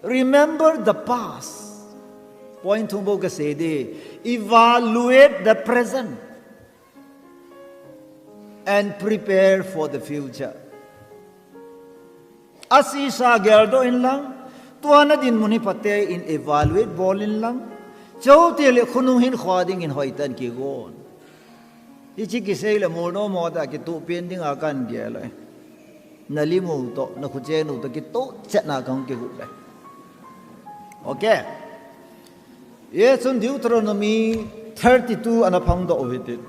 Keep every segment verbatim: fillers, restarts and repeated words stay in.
Remember the past. Point thum bou kasei ding. Evaluate the present and prepare for the future. Asisa geldoh inlang, tua nadinmun hi phaten evaluate bol inlang, chuteng le khonung hinkho dingin hoitah in kigon. Hiche kisei le molnom ho toh kitoh pen dinga kagel e. Nalim u toh, nakhuchen u toh kitoh chetna kahung kigot e. Okay. Hichun Deuteronomy thirty-two ana phongdoh u hitin.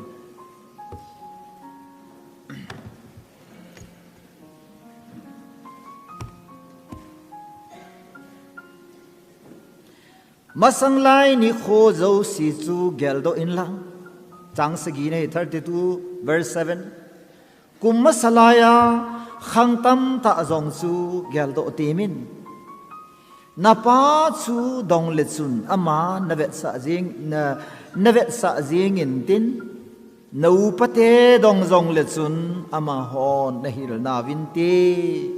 Masang lai nikho jouse chu geldoh inlang. Chang sagi nei, thirty-two, verse seven. Kum masa laiya khang tamtah jong chu geldoh temin. Napa chu dong le chun ama navetsah jing, na, navetsah jing intin. Na upate dong jong le chun amahon nahil nauvinte.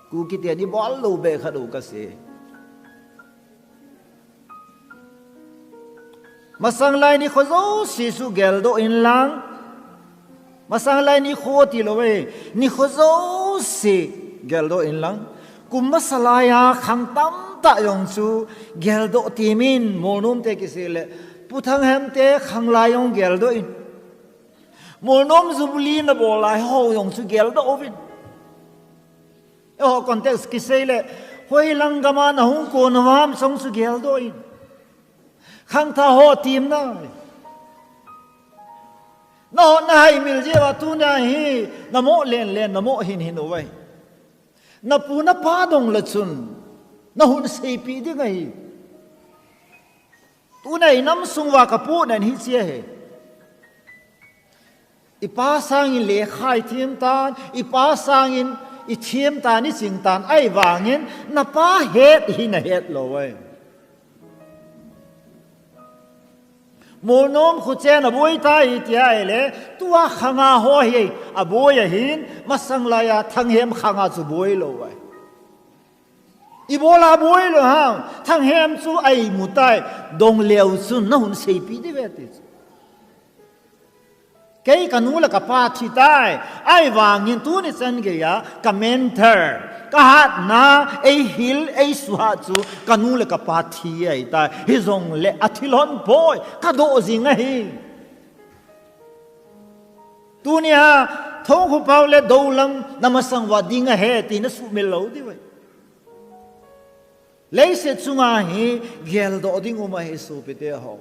Kuki ten ibol lou beh khat u kasei. Masang lai nikho jouse chu geldoh inlang. Masang lai nikho tilou e, nikho jouse geldoh inlang. Kum masa laiya khang tamtah jong chu geldoh temin, molnom te kisei le. Pu Thanghem te khang lai jong geldoh in. Molnom Jubilee nabol lai ho jong chu geldoh uvin. Eiho context kisei le, hoilang gama nahung kon uvam jong chu geldoh in. Khangthah ho team na. Nahung nahaimil jeh uva tunia hi, namo len len, namo hin hin uve. Napu napa dong le chun, nahung seipeh ding ahi. Tunia inam sung uva kapu nan hiche ahi. Ipa sangin lekha ithem tan, ipa sangin ithem tan, iching tan, ahivangin napa het hi nahet lou e. Molnom khuchen aboi tai tia ahile, tua khanga ho hi aboi ahin, masang laiya Thanghem khanga chu boi lou e. Ibola boi lou ham, Thanghem chu ahi mu tai, dong leu chun nahung seipeh ding ve ti chu. Kei kanu le kapa thi tai, ahivangin tuni chan geiya, ka mentor, kahatna, eihil, eisuhat chu, kanu le kapa thi ahitai, hijongle athi lhon poi, kadoh jing ahi. Tunia, Thangkhopao le Doulam, namasang uva ding ahi, ti nasuhmil lou diu ve. Leiset chunga hi geldoh ding um ahi sopite ho.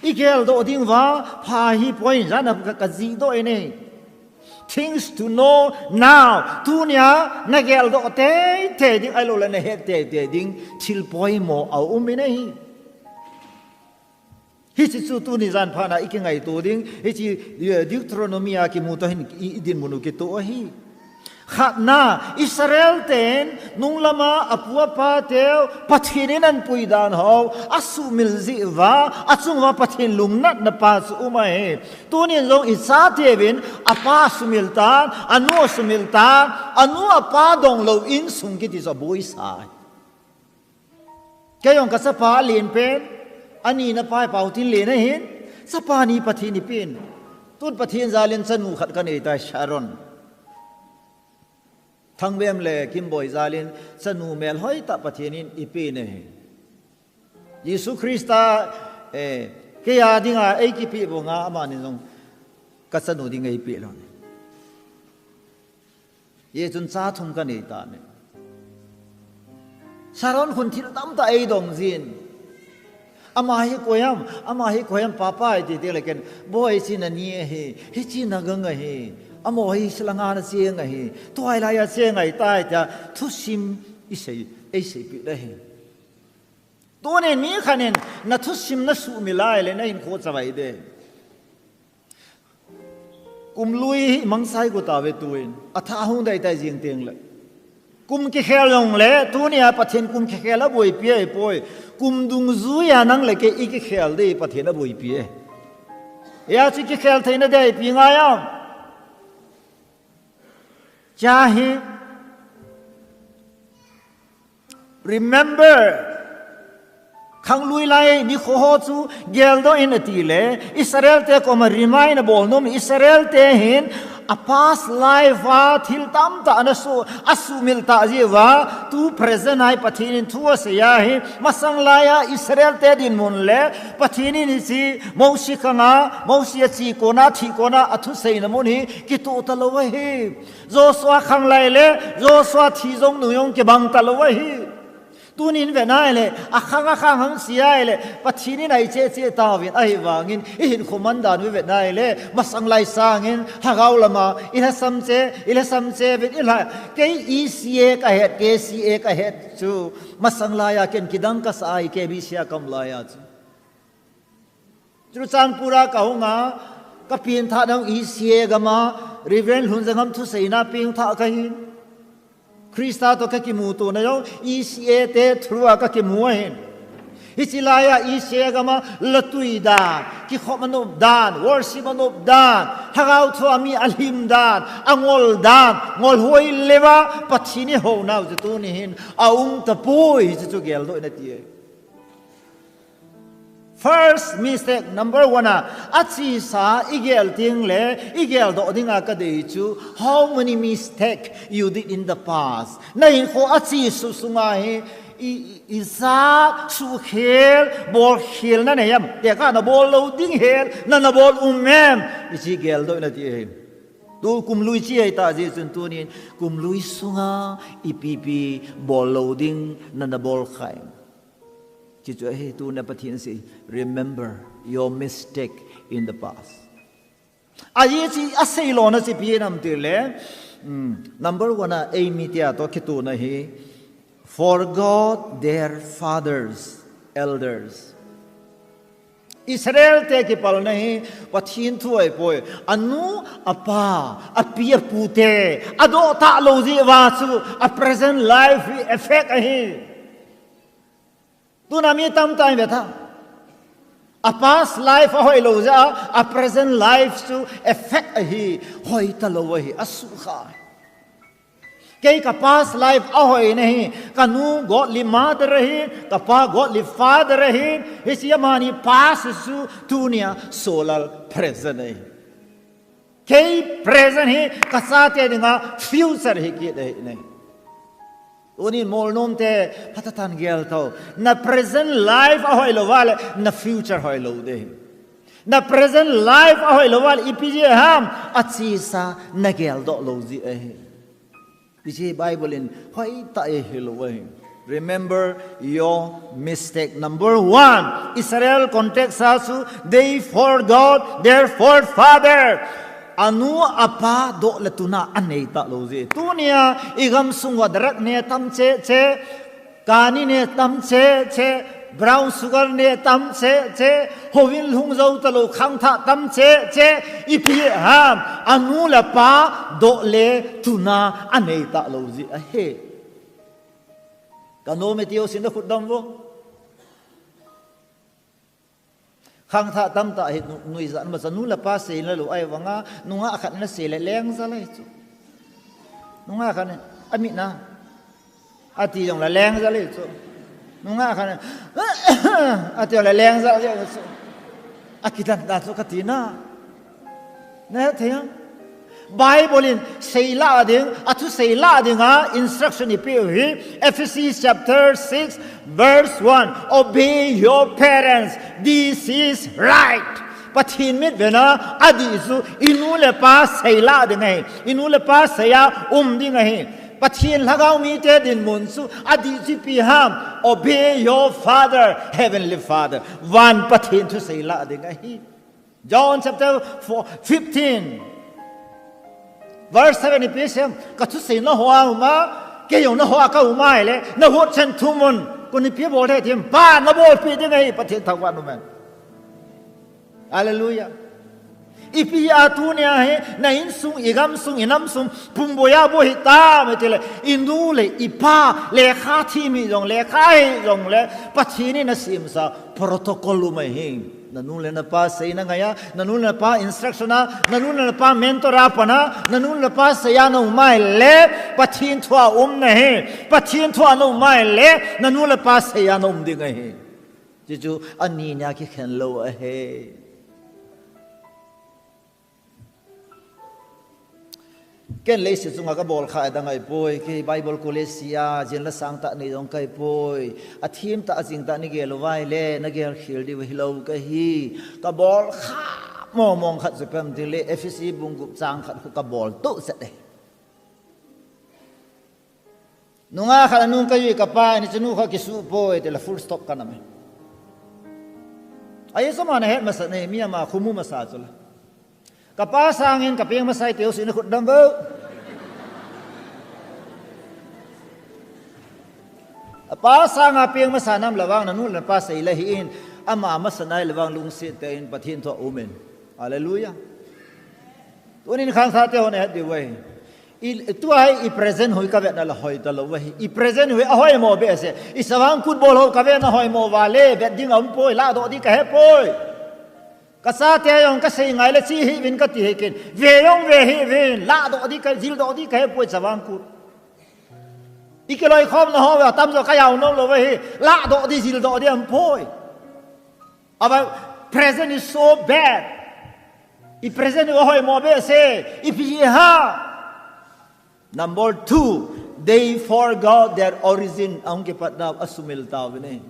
Igeldoh ding uva pha hi point jana ka, kajihdoh in e. Things to know now. Tunia nageldoh teitei ding ahilou le nahet teitei ding thil poimo aum in ahi. Hiche chu tuni jan phatna ikingaito ding, hiche, eh, Deuteronomy a kimu toh hin i, idinmun u kitoh ahi. Khatna, Israel ten nunglama apu apa teu Pathen in ahinpui dan ho asuhmil jeh uva, achung uva Pathen lungnatna pa chu um ahi. Tunin jong ichateuvin apa sumil tan, anu sumil tan, anu apa donglou insung kiti chu aboisa ahi. Kei jong kachapa alen pen, ani napa hi Paotin len ahin, chapa ni Pathen in eipen. Tun Pathen jalin chanu khat kanei tai Sharon. Thangvem le Kimboi jalin chanu melhoi tah Pathen in eipen ahi. Jesu Christa, eh, kei a dinga eikipeh banga amani jong kachanu ding eipeh lhon e. Hichun cha thum kanei tan e. Sharon khun thil tamtah eidong jin. Ama hi koi ham, ama hi koi ham papa eiti teng le ken, boi hiche nani ahi, hiche nagang ahi, amaho hi Shillong a nacheng ahi, tuailai a cheng ahitai tia, thusim isei, eiseipeh le hi. Tunin mi khat in nathusim nasuhmil lai le nahinkho chavai ding. Kum lui hi mangcha igot tauve tuin. Athah hung dai tai jing teng le. Kum kikhel jongle, tunia Pathen kum kikhel aboipi ahipoi. Kum dungjuia nang le kei ikikhel ding Pathen aboipi e. Hijeh chun kikhel theina ding ipi ngai am? Cha hi, Remember, khanglui lai nikho ho chu geldoh in ati le, Israel te koma remind abol nom, Israel te hin a past life a thil tamtah ana su, asumil tah jeh uva, tu present a hi Pathen in thu asei ahi, masang laiya Israel te dinmun le, Pathen in hiche Mosi khanga, Mosi ache kona, thi kona, athuseina mun hi kitoh talou ahi. Joshua khanglai le, Joshua thi jong nung jong kibang talou ahi. Tunin vet nai le, akhang akhang hung sei le, Pathen in eiche che tauvin, ahivangin, ihinkho man dan u vet nai le, masang lai sangin, lhagao lama, ilhasam che, ilhasam che, vet ilha, kei E C A kahet, K C A kahet chu, masang laiya ken kidang kasa ahi, K B C a kam laiya chu. Churachandpur a kahunga, kapengthah nau E C A gama, Reverend Lhunzangam thuseina pengthah kahin. Christa toh kakimutona jong E C A te through a kakimu ahin. Hiche laiya E C A gama latui dan, kikhop anop dan, worship anop dan, lhagao thua mi alhim dan, angol dan, ngol hoi leuva, Pathen in eihounau chu tuni hin aum tapoi, hiche chu geldoh in ati e. First mistake, number one a, achesa igel ding le, igeldoh dinga kadei chu, how many mistake you did in the past? Nahinkho achesuh sunga hi, i, i, ijat suhkhel, bolkhel nanei em? Tekah nabol lou ding hel, na, nabol um em? Hiche geldoh in ati ahi. Tu kum lui che ahitah jeh chun tunin, kum lui sunga ipi ipi bol lou ding na, nabol kha em? Hiche chu ahi, tuna Pathen in asei, remember your mistake in the past. Ajeh chu asei lona chu ipi ham itile, mm, number one a eimi tia toh kitohna hi, forgot their fathers, elders. Israel te kipalna hi Pathen thu ahipoi, anu, apa, api, apu te adoh talou jeh uva chu a present life hi effect ahi. Tuna mi tamtah in vet a, a past life ahoilou jeh a, a present life chu effect ahi, hoi talou ahi, asukha ahi. Kei ka past life ahoi nahi, kanu godly mother ahin, kapa godly father ahin, hiche amani past chu tunia solal present ahi. Kei present hi kachate dinga future hi kit ahi nai. Tuni molnom te, phatah tah in gel tao. Na present life ahoilou uva le, na future hoilou ding. Na present life ahoilou uva le, ipi jeh ham, achesa nageldoh lou jeh ahi. Hiche Bible in hoitah a eihil u ahi. Remember your mistake. Number one, Israel context a chu, they forgot their forefather. Anu apa doh le tuna anei talou jeh. Tunia igamsung uva drug ne tam cheh cheh. Kani ne tam cheh cheh, brown sugar ne tam cheh cheh, houin lhung jou talou khangthah tam cheh cheh, ipi ham, anu le apa doh le tuna anei talou jeh ahi. Ka nom e tiu sin da khut dam vo. Khangthah tamtah hi nu-, nuijat masa nu le pa seina lou ahivanga, nungah khat nasei le lengjal ahi chu. Nungah khat in, amit na, ati jong le lengjal ahi chu. Nungah khat in, ati jong le lengjal ahi chu. Akidan dan chu kati na. Nahet thei ham? Bible in seila ding, athusei la dinga instruction ipeh u hi, Ephesians chapter six, verse one, "Obey your parents, this is right." Pathen mitvetna adih chu, inu le pa seila ding ahi, inu le pa seiya um ding ahi. Pathen lhagao mite dinmun chu, adih chu ipi ham, "Obey your father, heavenly father." Van Pathen thusei la ding ahi. John chapter four, fifteen, verse seven, ipi asei em? Ka thusei naho a um a, kei jong naho a ka um a ahile, na hotchen thum un, kon ipi bol thei em? Pa, nabolpeh ding ahi, Pathen thangvah in um hen. Hallelujah. Ipi a tunia hi, na insung, igamsung, inamsung, pumboiya boi hitam itile, inu le ipa, lekha thim hijong, lekha hijong le, Pathen in asemsa protocol um ahi. Nanu le napa seina ngaiya, nanu le napa instruction a, nanu le napa mentor a pana, nanu le napa seiya naum ahile, Pathen thua um nahi, Pathen thua naum ahile, nanu le napa seiya naum ding ahi. Chuchu ani nia kikhen lou ahi. Ken leiset chunga kabol kha dang ahipoi, kei Bible college sia, jin la sang tah nei jong kahipoi. Athim tah, ajing tah nei gel uva ahile, nagel khel diu hilou kahi. Kabol kha mong mong khat chu ipi ham itile, Ephesi bung gup chang khat khu kabol toh chet e. Nungah khat anung kajui, kapa in, chanu kha kisuh poi, tile full stop kanam e. Ahi chu ama nahet masa nei, mi ama khu mu masa chu la. Kapa sangin kapeng masa e, teu sin khut dam vo. Apa sanga peng masa nam le vang nanu le napa sei le hih in, ama masa nai le vang lungset tah in Pathen thua um in. Hallelujah. Tunin khangthah te hon het diu ahi. I, tua hi i present hi kavetna la hoi talou ahi. I present hi ahoimo behseh. I chavang kut bol ho kavetna hoimo vale, vet ding aumpoi, ladoh ding kahepoi. Kachate jong kasei ngai le che hih uvin kati hih in. Ve jong ve hih uvin, ladoh ding ka, jildoh ding kahepoi chavang kut. I kiloikhomna ho atamjo kajao nom lou ahi, ladoh ding, jildoh ding aumpoi. Our present is so bad. I present hi ahoimo behseh, ipi jeh ham. Number two, they forgot their origin. Ahung kipatnau asumil tauvin ahi.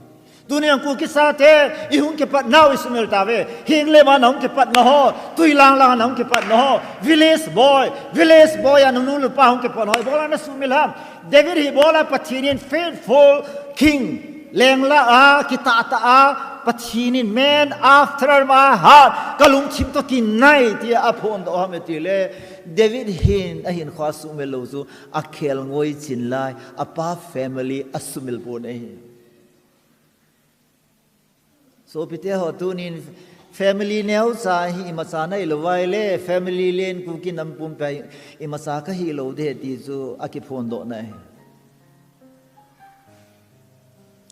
Tunia Kuki chate, ihung kipatnau isumil tauve. Hing le man ahung kipatna ho, tui lang lang ahung kipatna ho. Village boy, village boy a nanu le napa hung kipatna ho. Ibola nasumil ham. David hi ibola Pathen in faithful king. Lengla a, kitah tah a, Pathen in man after my heart, kalungthim toh kinai tia aphondoh ham itile, David hin ahinkhoa sumil lou chu akhel ngoi chin lai, apa family asumil pon ahi. Sopite ho, tunin family neocha hi imacha nahi lou uva ahile, family len Kuki nam pumpi a imacha kahi lou ding ahi ti chu akiphondohna ahi.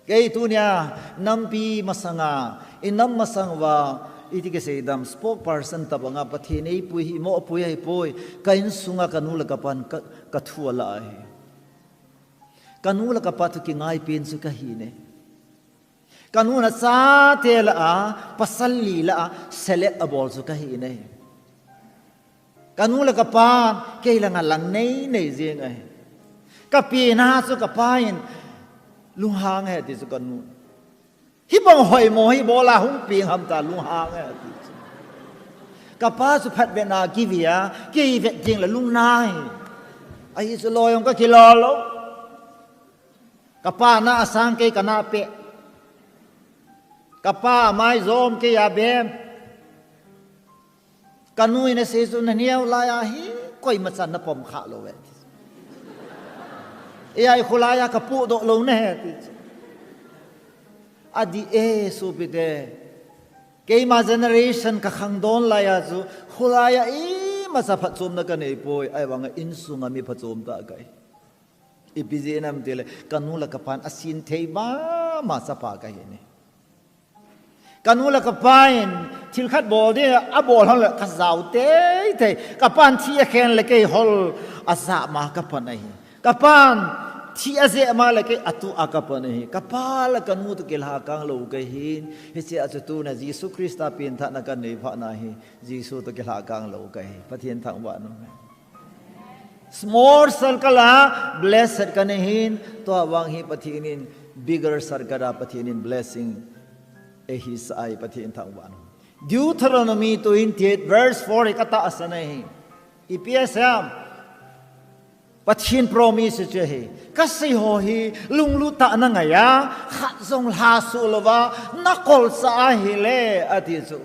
Kei tunia nampi masanga, i nam masang uva, iti kisei dam, spokesperson tabanga Pathen eipui hi, imoh pui ahipoi, ka insunga kanu le kapan ka, kathu ala ahi. Kanu le kapa thu kingai pen chu kahi ne. Kanu le kachate lah a, pasal li lah a, select abol chu kahi ne. Kanu le kapan, kei langa lang nei nei jing ahi. Kapena chu kapa in, lunghang ahi ti chu kanu. Hibang hoimo hi ibola hung peng ham tia lunghang ahi ti chu. Kapa chu phatvetna kive a, kei vet ding le lungnai. Ahi chu loi jong kakilo lou. Kapa na asang kei kana peh. Kapa amai jom kei abem. Kanu in asei chu naneo laiya hi koima chan napom kha lou ve. Eihai kholaiya kapohdoh lou nahi ti chu. Adih e sopite. Keima generation kakhangdon laiya chu kholaiya imacha phatchomna kanei poi, ahivanga insunga mi phachom tah kahi. Ipi jeh ham itile, kanu le kapan asin thei mama chapa kahi ne. Kanu le kapa in thil khat bol ding abol hon le kajao teitei. Kapan thi akhen le kei hol ajah ma kapan ahi. Kapan thi ajeh ma le kei atuh a kapan ahi. Kapa le kanu toh kilhakang lou kahin. Hichea chu tunia Jesu Christa pengthahna kanei phat nahi. Jesu toh kilhakang lou kahi. Pathen thangvah in um hen. Small circle a blessed kanei hin, tua vang hi Pathen in bigger circle a Pathen in blessing eihisa ahi. Pathen thangvah in um. Deuteronomy twenty-eight verse four hi katahsan ahi. Ipi asei ham. Pathen promise chu ahi. Kasei ho hi lunglut tah a nangaiya, khat jong lhasoh louva nakolsah ahile, ati chu.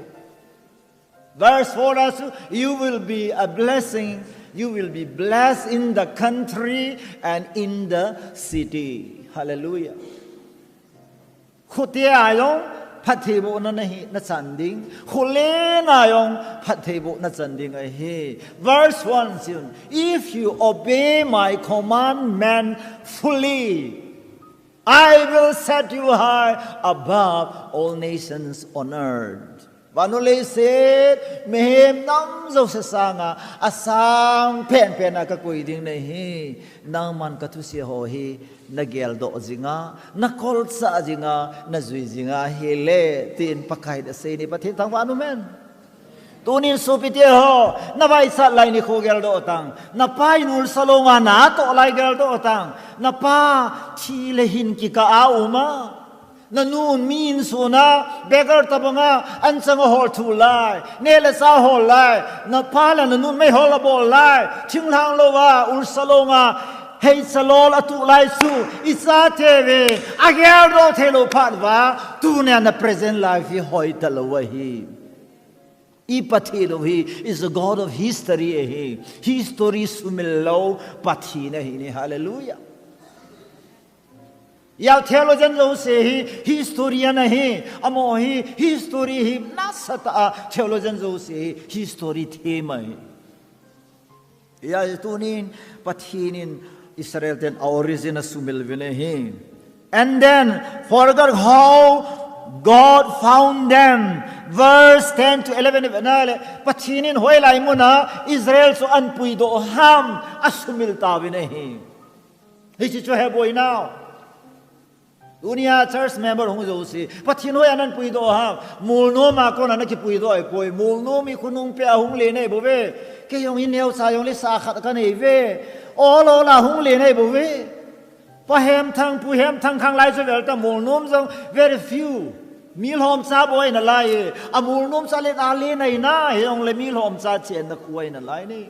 Verse four a chu, you will be a blessing. You will be blessed in the country and in the city. Hallelujah. Khote a jong phattheibohna nahi, nachan ding. Kholen a jong phattheibohna chan ding ahi. Verse one says, if you obey my commandment fully, I will set you high above all nations on earth. Vannoi leiset, mihem nam jouse sanga, asang penpen a kakoi ding nahi. Nangman kathusei ho hi, nageldoh jinga, nakolsah jinga, najui jinga hile, tin Pakaiyin asei ni Pathen thangvah in umhen. Tunin sopite ho, navaichat lai nikho geldoh tan. Napa in ulsa longa natoh lai geldoh tan. Napa thi le hin kikah a uma. Nanun mi insung a, beggar tabanga, anchang ahol thu lai, neh le chah ahol lai, napa le nanun meihol abol lai, thinglhang louva, ulsa longa, heicha lol atuh lai chu, ichate uvin, ageldoh theilou phat uva, tunia na present life hi hoitalou ahi. I Pathen u hi is a God of history ahi. History sumil lou Pathen ahi ni. Hallelujah. Ijeh inem theologian jouse hi historian ahi. Amaho hi history hi nasatah a theologian jouse hi history them ahi. Ijeh inem tunin Pathen in Israel ten a origin asumil uvin ahi. And then, forget how God found them. Verse ten to eleven, ivet na le, Pathen in hoilai muna Israel chu anapuidoh ham, asumil tauvin ahi. Hiche chu heboi nau. Tunia church member hung jouse, Pathen hoiya anapuidoh ham, mol nom a kona nakipuidoh ahipoi, mol nom hi khonung peh a hung le nai bouve, kei jong hi neocha jong le sa khat kanei uve, ol ol a hung le nai bouve. Pa Hemthang, Pu Hemthang khang lai chu vel ta, mol nom jong very few. Mi lhomcha bou ahi nalai e. A mol nom cha le a le nai na, hijongle mi lhomcha chenna khu ahi nalai ni.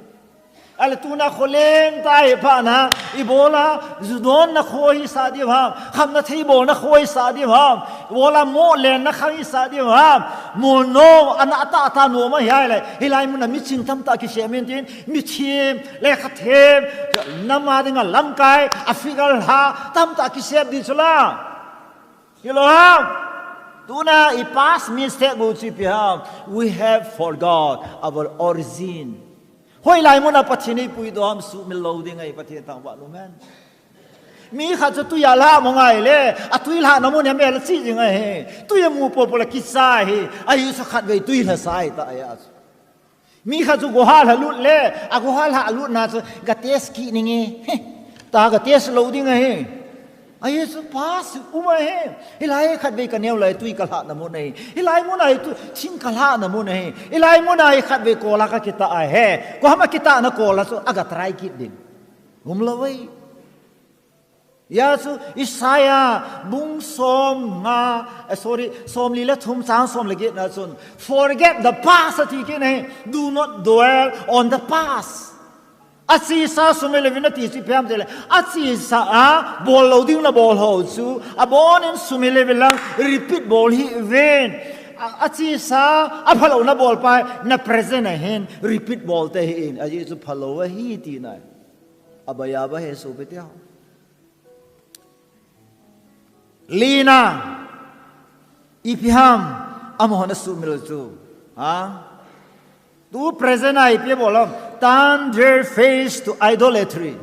Ahile tuna kho lentah a hi phat na, ibola, ju donna kho hisah diu ham, khamna thei bolna kho hisah diu ham, ibola mo lenna khang hisah diu ham, mol nom, ana tah tah nom ahi ahile, hilai muna miching tamtah kisem in tin, mithem, lekha them, nam a dinga lamkai, a figure lha, tamtah kisem ding chu la. Hilou ham? Tuna i past mistake bou chu ipi ham. We have forgot our origin. Hoilai muna Pathen in eipuidoh ham sumil lou ding ahi, Pathen thangvah in umhen. Mi khat chu tui alhah mong ahile, atui lhahna mun hi amel a che jing ahi. Tui amu popo le kicha ahi. Ahi chu khatvei tui lhasah ahi ta ahi a chu. Mi khat chu gohal lhalut le, agohal lhalut na chu ga test kit ninge. He, ta ga test lou ding ahi. Ahi chu past um ahi. Hilai khatvei kaneo lai tui kalhahna mun ahi. Hilai muna hi tu, thing kalhahna mun ahi. Hilai muna hi khatvei kol a kakitah ahi. Koiham akitahna kol a chu aga try kit ding. Umlou ahi. Hijeh chun Isaiah bung som nga, eh, sorry, somli le thum chang som le get na chun, "Forget the past," ati kit ahi, "Do not dwell on the past." Achesa sumil uvin ati chu ipi ham itile, achesa a bol lou ding nabol ho chu, abonin sumil uvin lang repeat bol hih uvin. A, achesa, aphalou nabol pa, na present a hin repeat bol tahih in, ajeh chu phalou ahi tina. Abaiya ba he sopite ho. Lina, ipi ham, amahon asumil chu. Ha? Tu present a ipi abol ham. Turn their face to idolatry.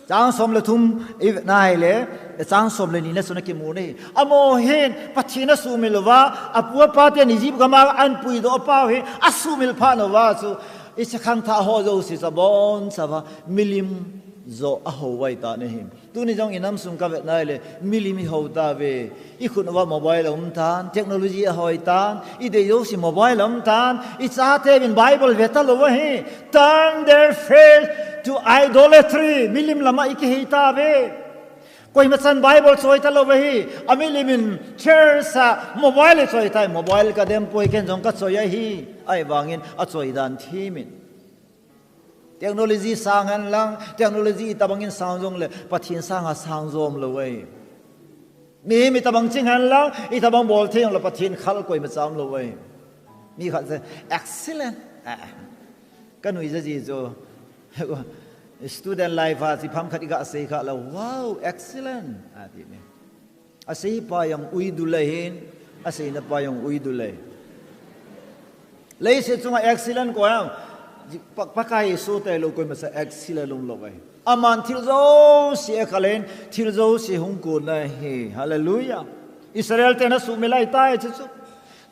Chang som le thum ivet na ahile, chang som le ni na chun akimu ahi. Amaho hin, Pathen asumil uva, apu apa ten Egypt gam a anapuidoh pau hi, asumil phat uva chu, icha khangthah ho jouse chu abonchauva, milim jo ahou vai tan ahi. Tuni jong inam sung kavet na ahile, milim ihou tauve. Ikhut uva mobile aum tan, technology ahoi tan, idei jouse mobile aum tan, ichateuvin Bible ve talou ahi. Turn their face to idolatry. Milim lama ikihei tauve. Koima chan Bible choi talou ahi. Amilim in church a mobile choi tai, mobile kadem poi, ken jong kachoi ahi. Ahivangin achoi dan them in. Technology sang hen lang, technology itobang in sang jongle, Pathen sanga sang jom lou ahi. Mihem itobang ching hen lang, itobang bol thei jongle, Pathen khal koima cha umlou ahi. Mi khat chu, "Excellent." Ah, ka nuija ji chu, student life a, chi pham khat iga sei kha le, "Wow, excellent." Ati ni. Asei pa jong uidul ahin, aseina pa jong uidul ahi. Leiset chunga excellent koi ham, Pa-, Pakai Jesu tailou koima cha excellent umlou ahi. Aman thil jouse akhal in, thil jouse hung kon ahi. Hallelujah. Israel ten asumil ahitai chu chu.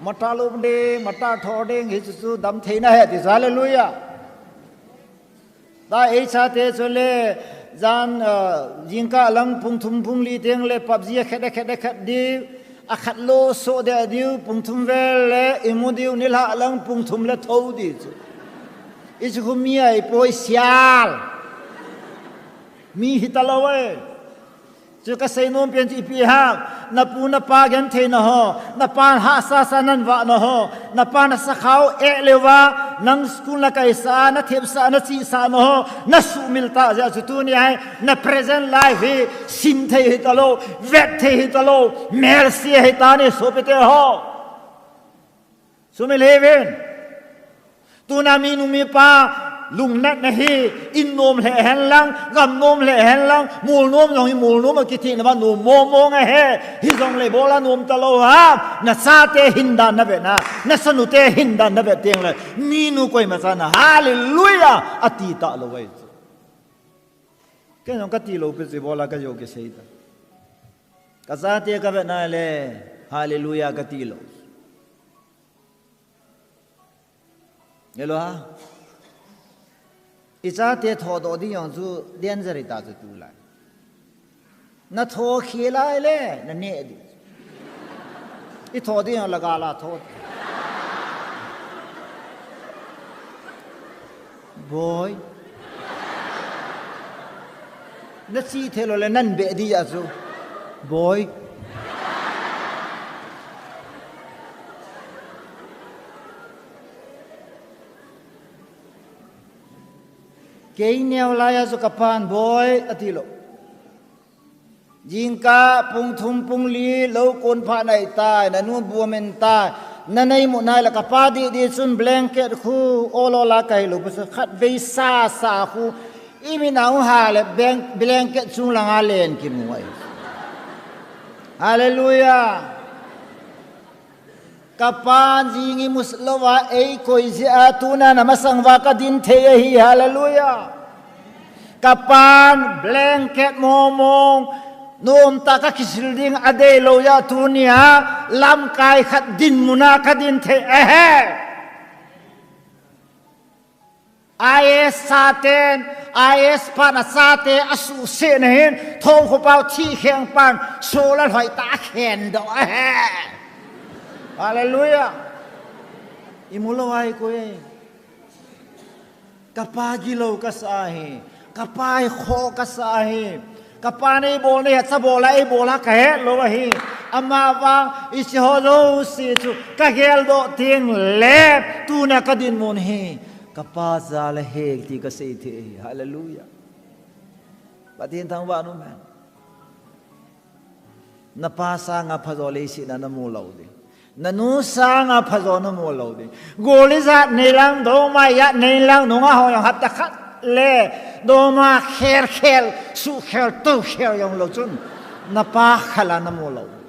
Mata lom ding, mata tho ding, hichu chu dam theina ahi ti chu, hallelujah. Tua ei chate chule, jan, ah, jingkah lang pung thum pung li teng le PUBG a khet, a khet, a khet diu, a khat lo so de diu, pung thum vel le imu diu, nilhah lang pung thum le tho diu chu. Hichu khu mi ahipoi sial. Mi hita lou e. Chu kasei nom pen chu ipi ham, na pu na pa genthei na ho, na pa hahsa sa nan vah na ho, na pa na sakhao eh leuva, nang school na kaisah, na thepsah, na chihsah na ho, na sumil tah jeh chu tuni a hi, na present life hi, sim thei hita lou, vet thei hita lou, melse hita ni sopite ho. Sumil hih uvin. Tuna minu mipa lungnatna hi, in nom lheh hen lang, gam nom leh hen lang, mol nom jong hi mol nom a kiti na ba nom mong mong ahi, hijongle bol a nom ta lou ham, na chate hin dan na vet na, na sanu te hin dan na vet teng le, minu koima cha na, hallelujah, ati ta lou ahi. Ken jong kati lou pi chu bol a ka jo kisei ta. Ka chate ka vet na le, hallelujah kati lou. Hello ha. I chate thodoh ding jong chu danger ta chu tulai. Na tho khel lai le, na neh ding. I tho ding jong la gal a tho. Boi. Na chi thei lou le, nan beh ding a chu. Boi. Kei neo lai a chu ka pan boi, ati lou. Jingkah pung thum pung li lou kon pha nai tai, na nu bu amen tai, na nei mu nai la ka pa di di chun blanket khu olo la kai lou, bu sa khat vei sa sa khu, i mi nau ha le blank-, blanket chung langa len kimu ai. Hallelujah. Ka pan jing i mu lou va, ei koi jeh a tuna na masang va ka din thei ahi, hallelujah. Ka pan blanket mong mong, nom ta ka kisil ding a dei lou jeh a tuni a, lamkai khat dinmun a ka din thei ahi. I A S chaten, I A S pan a chate a suhset na hin, Thongkhopa u thihkheng pan, solar hoi ta a khen doh ahi. Hallelujah. I mu lou ahi koi. Ka pa gilou ka sa ahi. Ka pa hi khoh ka sa ahi. Ka pa nei bol nei a cha bol a ei bol a ka het lou ahi. Ama vang i chi ho lou si chu ka gel doh teng le tuna ka dinmun hi. Ka pa jal ahi ti ka sei thei ahi. Hallelujah. Pathen thangvah in um hen. Na pa sanga phajo leiset a na mu lou ding. Na nu sanga phajo na mu lou ding. Goliath nei lang, Doma jat nei lang, nungah ho jong hapta khat le Doma khel khel, suh khel, tou khel jong lou chun. Na pa khel a na mu lou ding.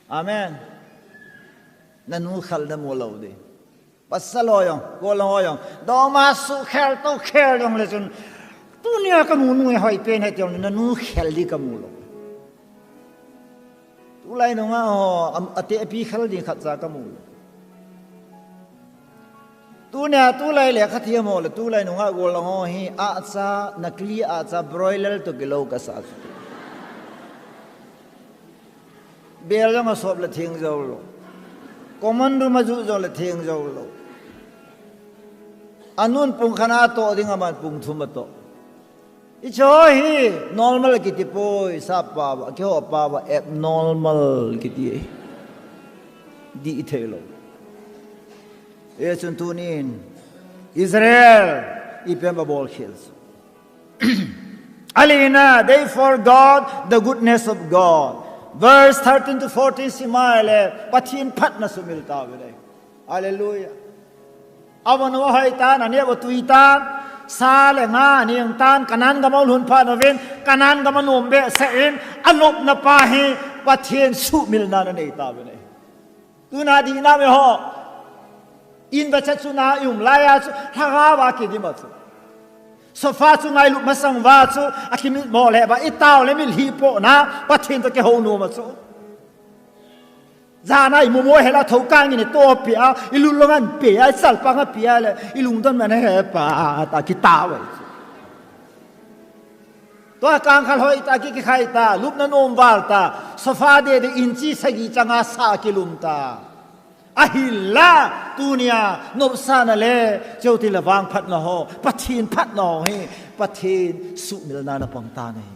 Amen. Na nu khel na mu lou ding. Pasal ho jong, gollhang ho jong. Doma suh khel, tou khel jong le chun. Tunia ka mu nu hi hoi pen ahi ti jong le, na nu khel ding ka mu lou. Tulai nungah ho, am, ate api khel ding khat cha ka mu lou. Tunia, tulai le khat hi mo le, tulai nungah gollhang ho hi, acha, nakli acha, broiler toh kilou ka sa. Bel jong asop le theng jou lou. Common room a ju jong le theng jou lou. Anun pung khat a toh ding, aman pung thum atoh. Hiche hi normal kiti poi, sap pau a, keiho pau a abnormal kiti. Dih thei lou. Hichun tunin Israel, ipi ham abol khel chu. Alina, they forgot the goodness of God. Verse thirteen to fourteen sim a ahile, Pathen phatna sumil tauve. Hallelujah. Avon ahoi tan, aneo atui tan, sa le nga aneng tan, Canaan gam a ahung lhun phat uvin, Canaan gam anom behseh in, anopna pa hi Pathen sumilna anei tauve. Tuna dihna me ho. In va chat chu na i um lai a chu, lhagao a kidim a chu. Sofa chu ngailut masang uva chu, akimitmo le uva, i tao le mitlhi pohna, Pathen toh kihou nom a chu. Jan a i momo hel a, thokang in i topi a, i lulong an pe a, i salpang a pe a le, i lungdon man he pa, ta kitao a chu. Tua kang khat hoi ta, ki, kikhai ta, lupna nom val ta, sofa dede inchi sagi chang a sa kilum ta. Ahinla, tunia, nopsahna le, chutile vangphatna ho, Pathen phatna ho hi, Pathen sumilna a pang tan ahi.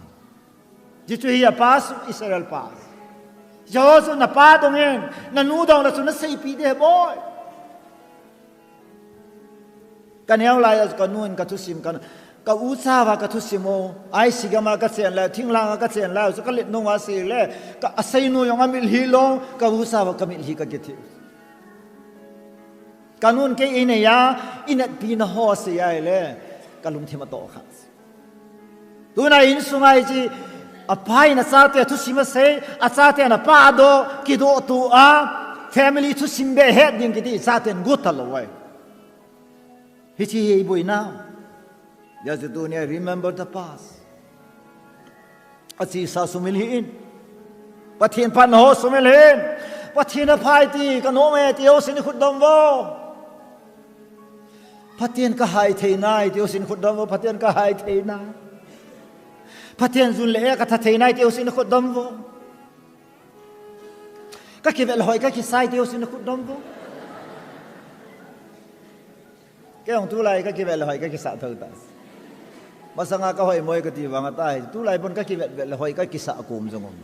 Hichu hi apa chu, Israel pa. Hichu na pa dong in, na nu dong le chu na seipi ding ahi boi. Ka neo lai a chu ka nun ka thusim ka, ka ucha uva ka thusim u, I C U gam a ka chen lai, thinglhang a ka chen lai, chu ka let nung uva sei le, ka asei nu jong amitlhi lou, ka ucha uva ka mitlhi ka kithi. Ka nun kei einei a, i natpi na ho sei ahile, ka lungthim atoh kha. Tuna insunga hiche, apa in achate thusim asei, achate ana pado, kidoh tua, family thusim beh het ding kiti, chaten got talou ahi. Hiche hi iboina. Hiche tunia remember the past. Achesa sumil hih in. Pathen phatna ho sumil hih in. Pathen aphai ti, ka nom e ti ho sin i khut dom vo. Pathen ka hai thei nai, ti ho sin khut dom vo, Pathen ka hai thei nai. Pathen jun le e ka tha thei nai, ti ho sin khut dom vo. Ka kivel hoi, ka kisai, ti ho sin khut dom vo. Kei jong tulai ka kivel hoi, ka kisa thou ta. Masanga ka hoimo e ka ti vang a ta hi. Tulai bon ka kivel vel hoi, ka kisa kom jong um.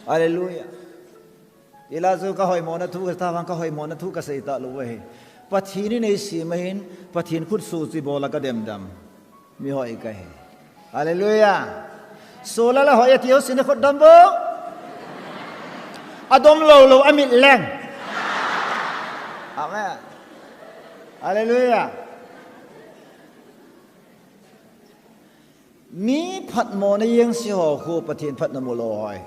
Hallelujah. Ila chu ka hoimona thu ka ta vang ka hoimona thu ka sei talou ahi. Pathen in eisem ahin, Pathen khut suchi bol a ka demdam. Mi hoi ka hi. Hallelujah. Solar la hoi a ti ho sin i khut dom vo. Adom lou lou amit leng. Amen. Hallelujah. Mi phatmona jeng se ho khu Pathen phatna mu lou ho ahi.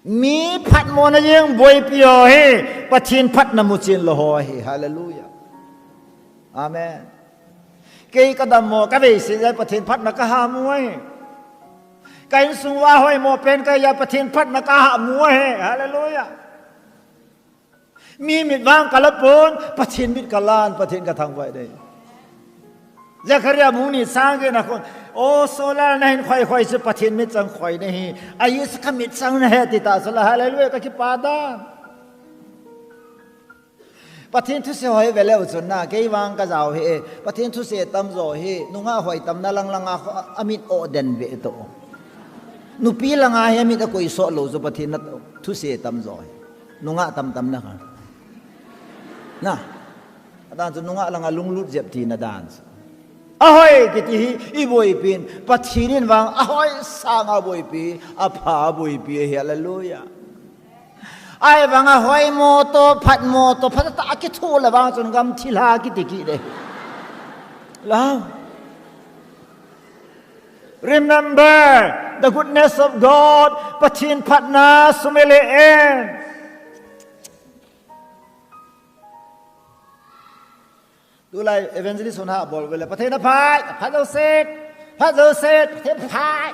Mi phatmona jeng boipi ho hi Pathen phatna mu chen lou ho ahi. Hallelujah. Amen. Kei ka dammo, ka veise jeh a Pathen phatna ka ha mu ahi. Ka insung uva hoimo pen ka hi a Pathen phatna ka ha mu ahi. Hallelujah. Mi mit vang ka la pon, Pathen mit ka lan, Pathen ka thangvah ding. Zechariah bung ni chang get na khun, o solar na hin khoi khoi chu Pathen mit chang khoi na hi. Ajeh chu ka mit chang na ahi ti ta chu la, hallelujah, ka kipa dan. Pathen thuse hoi ve leu chun na, kei vang ka jao hi e, Pathen thuse tamjo hi, nungah hoi tamna lang lang a, amit o den ve to. Nupi langa hi amit a koi soh lou chu Pathen na thuse tamjo hi. Nungah tam tam na kha. Na. Adan chu nungah langa lunglut jep tina dan chu. Ahoi kiti hi i boipin, Pathen in vang ahoi sanga boipi, apha boipi hi, hallelujah. Ahivanga hoimo to, phatmo to, phat ta kithu le vang chun gam thilha kiti kit e. Lau. Remember the goodness of God, Pathen phatna sumil hih in. Tulai evangelist hon ha bol vele, Pathen aphai, phat jouse, phat jouse, Pathen aphai.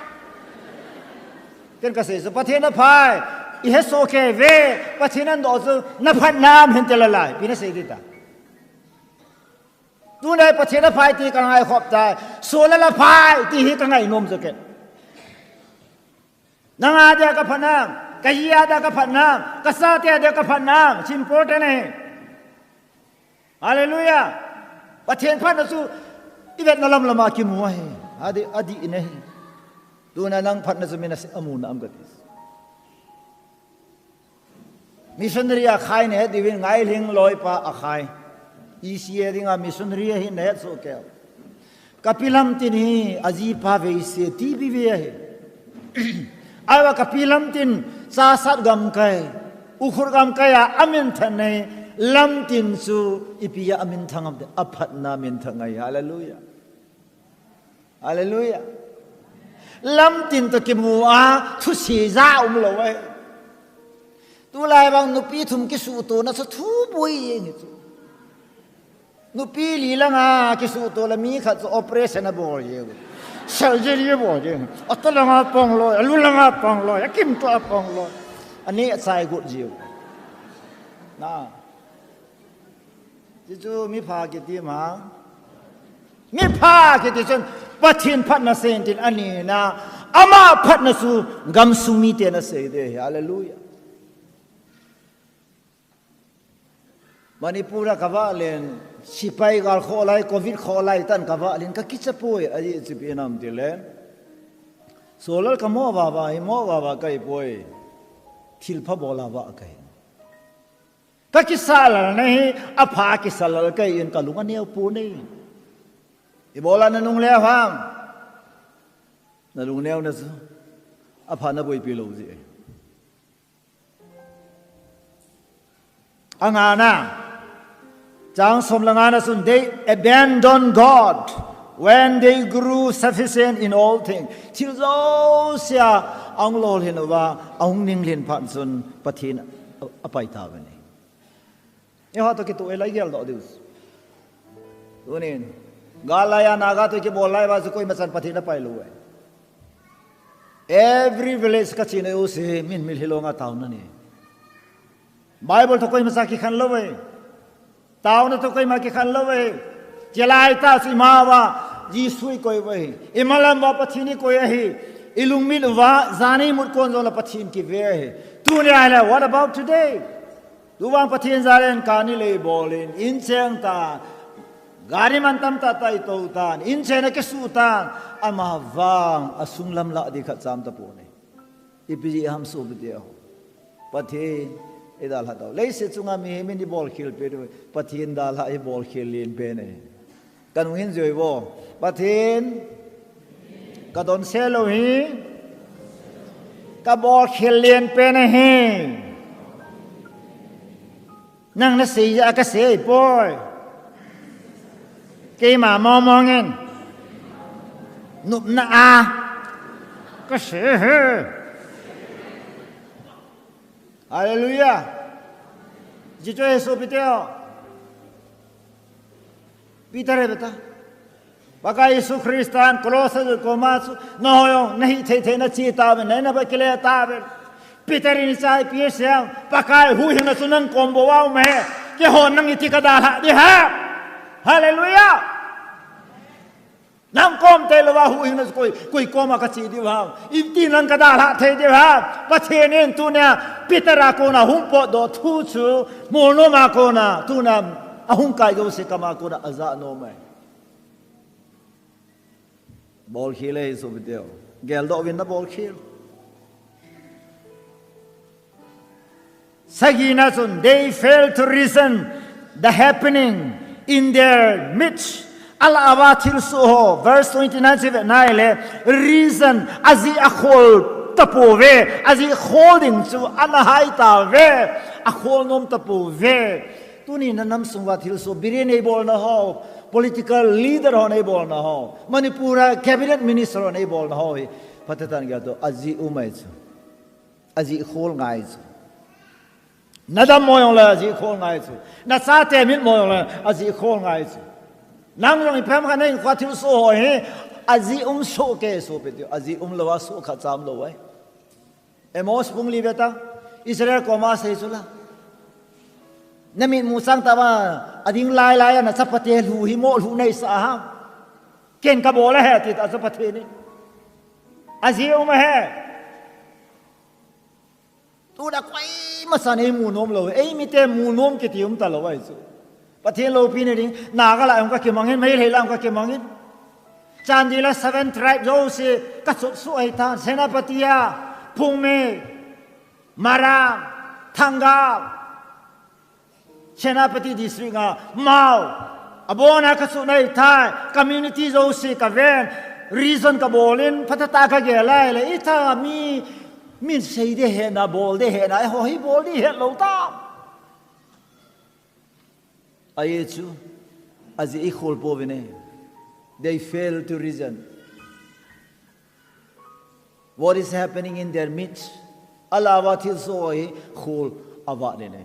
Ken ka sei chu, Pathen aphai, i he soh kei ve, Pathen in adoh chu, na phatna aum hinte lalai, ipi na sei ding ta. Tunai Pathen aphai ti ka ngai khop tai, solar aphai ti hi ka ngai nom chu ken. Nanga dia ka phatna. Ka ji a dia ka phatna, ka chate a dia ka phatna, chu important ahi. Hallelujah. Pathen phatna chu i vetna lam lama kimu ahi. Adih, adih in ahi. Tuna nang phatna chu min a se-, amu nam kati. Missionary a khai nei diuvin Ngailhing loipa a khai. E C A dinga missionary ahi nei soh kei. Ka pi Lamtin hi ajipa veise ti bi ve ahi. Ahivang ka pi Lamtin Chassad gamkai, Ukhrul gamkai a amin than nei, Lamtin chu ipi a amin thang am te, aphatna min thang ahi. Hallelujah. Hallelujah. Lamtin toh kimu a, thuse ja umlou ahi. Tulai vang nupi thum kisuhtona chu thu boi jeng hi chu. Nupi li langa kisuhto le mi khat chu operation abol jeng. Surgery abol jeng. Ata langa pang loi, alu langa pang loi, akimto a pang loi. Ani achai got jeng. Na. Chuchu mipha kiti ma. Mipha kiti chun Pathen phatna seiyin tin ani na. Ama phatna chu gamsung miten asei ding ahi. Hallelujah. Manipur a ka vah len, sipai gal kholai, covid kholai tan ka vah len, ka kicha poi, aji chu ipi ham tile. Solal ka mo vava, hi mo vava ka hi poi. Thilpha bol a vah ka hi. Ka kisa lal na hi, apha kisa lal ka hi in ka lung aneo poi. Ibola na nungneo ham. Na lungneo na chu. Apha na boipi lou ji. Angana. Chang som le ngana chun they abandon God when they grew sufficient in all things. Thil jousea ahung lolhin uva, ahung ninglhin phat chun Pathen apai tauvin ahi. Eiho toh kitoh a lai geldoh diu. Tunin, gal laiya naga toh kibol lai uva chu koima chan Pathen apai lou ahi. Every village ka chena u si min mil hilou nga taona nei. Bible toh koima cha kikhen lou ahi. Taona toh koima kikhen lou ahi. Chelai tah chu ima uva Jesu ikoi uva ahi. Ima lam uva Pathen ikoi ahi. Ilungmit uva, jan imut kon jongle Pathen kive ahi. Tunia le, what about today? Tuvang Pathen jal in kani lei bol in, incheng tan, gari man tamtah tah ito tan, inchen a kisuh tan, amavang asung lam lah ding khat cham tapon ahi. Ipi jeh ham sopite ho. Pathen idalha tau. Leiset chunga mihem in ibol khel pen u, Pathen dalha ibol khel len pen ahi. Kanung hin jui vo. Pathen, ka donse lou hi, ka bol khel len pen ahi. Nang nasei a kasei poi. Keima mong mong in. Nupna a. Kasei hi. Hallelujah. Jicho Jesu piteo. Peter e beta. Pakai Jesu Christan cross a koma chu, nangho jong nahi thei thei nache tauvin, naina ba kile tauvin. Peter in ichai pi siam, Pakai huhhingna chu nang kom bou a um ahi. Keiho nang iti kadalha ding ham. Hallelujah. Nang kom tei louva huhhingna chu koi, koi koma kache diu ham. Iti nang kadalha thei diu ham. Pathen in tunia Peter a kona hung potdoh thu chu, molnom a kona tunia ahung kai jouse kama kona ajah nom ahi. Bolkhel e sopiteu. Geldoh uvin nabolkhel. Sagina chun, they fail to reason the happening in their midst. Alah uva thilsoh ho, verse twenty-nine chu ve nai le, reason, ajeh akhol tapouve, ajeh khol ding chu ana hai tauve, akhol nom tapouve. Tuni na nam sung uva thilsoh, Biren eibolna ho, political leader hon eibolna ho, Manipur a cabinet minister hon eibolna ho hi, phatah tah in geldoh, ajeh um ahi chu. Ajeh khol ngai chu. Nadammo jongle ajeh khol ngai chu. Nachate mitmo jongle ajeh khol ngai chu. Nang jong ipi ham khat nahinkhoa thilsoh ho hi, ajeh um soh kei sopiteu, ajeh umlouva soh khat cham lou ahi. Amos bung li ve ta, Israel koma asei chu la. Namit mu chang tauva, ading lai lai a nachapate lhu hi mo lhu neisah ham. Ken kabol ahi ti ta chu Pathen in. Ajeh um ahi. Tuna koima chan eimu nom lou, eimite mu nom kiti um talou ahi chu. Pathen loupina ding, Naga lah a jong kakimang in, Meitei lah a jong kakimang in. Chandel a seven tribe jouse kachotsuh ahitan, Senapati a, Phungmi, Marang, Thangal, Senapati district a, Mao, abona kachotna ahitai, community jouse kaven, reason kabol in, phatah tah kagel a ahile, itha mi, min sei ding hetna, bol ding hetna, eiho hi bol ding hetlou tam. Ajeh chu, ajeh ikhol pouvin e. They fail to reason. What is happening in their midst? Alah uva thilsoh hi khol avah in e.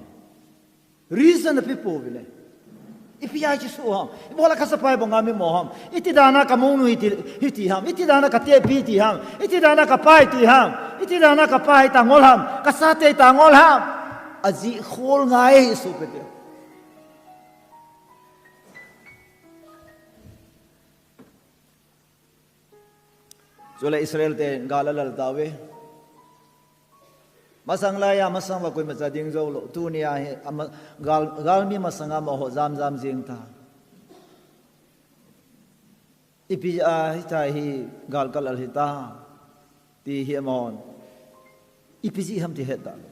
Reason ape pouvin e. Ipi a ichi soh ham? Ibola kasapa hi banga mimo ham? Iti dana kamounu hiti, hiti ham? Iti dana katepi hiti ham? Iti dana kapa hiti ham? Iti dana kapa hi tangol ham? Kachate tangol ham? Ajeh khol ngai hi sopite. Chule Israel te gal alal tauve. Masang laiya masang uva koimacha ding joulou. Tunia hi ama, gal, galmi masanga amaho jamjam jing ta. Ipi a hitia hi gal kalal hita, ti hi amahon ipi jeh ham ti het talou.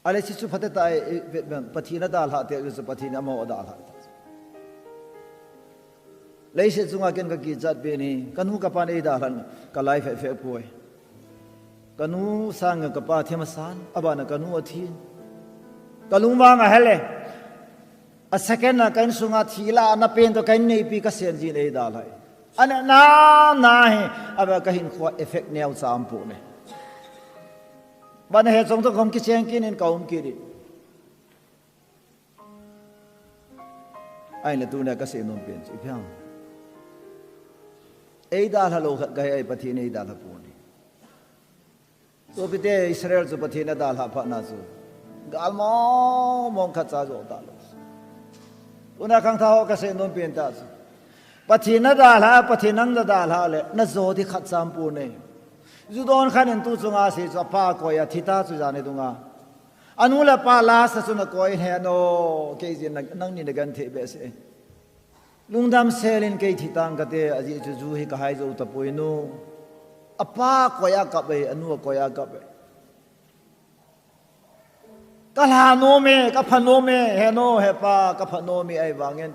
Ahile hichu phatah tah e, e, e, Pathen adalhah te, chu Pathen in amaho adalhah ta. Leiset chunga ken kakichat pen hi, kanu kapan eidalhan, ka life effect poi. Kanu sanga kapa thim asan, abana kanu athin. Kalungmong ahel e. A second a ka insunga thilhahna pen toh ka inneipi ka sen jin eidalhah e. Ana na na hi, aba kahinkhoa effect neocha aumpoi. Bana he chong toh kaum kicheng kit in kaum kit in. Ahinla tunia kasei nom pen chu ipi ham? Eidalha lou khat kahi e, Pathen in eidalha poi. Sopite, Israel chu Pathen in adalhah phatna chu gal mong mong khatcha ajo talou. Tunia khangthah ho kasei nom pen tah chu, Pathen in adalhah, Pathen in nang nadalhah le najo ding khatcha aumpoi. Ju don khat in tu chunga asei chu apa akoi a thi ta chu jani dunga. Anu le apa lasa chu nakoi in, he nu, kei jin nangni nagenthei behseh e. Lungdam sel in kei thi tang kate, ajeh chu ju hi kahai jou tapoi nu. Apa akoi a kap e, anu akoi a kap e. Kalha nom e, kapha nom e, he nu, he pa, kapha nom e, ahivangin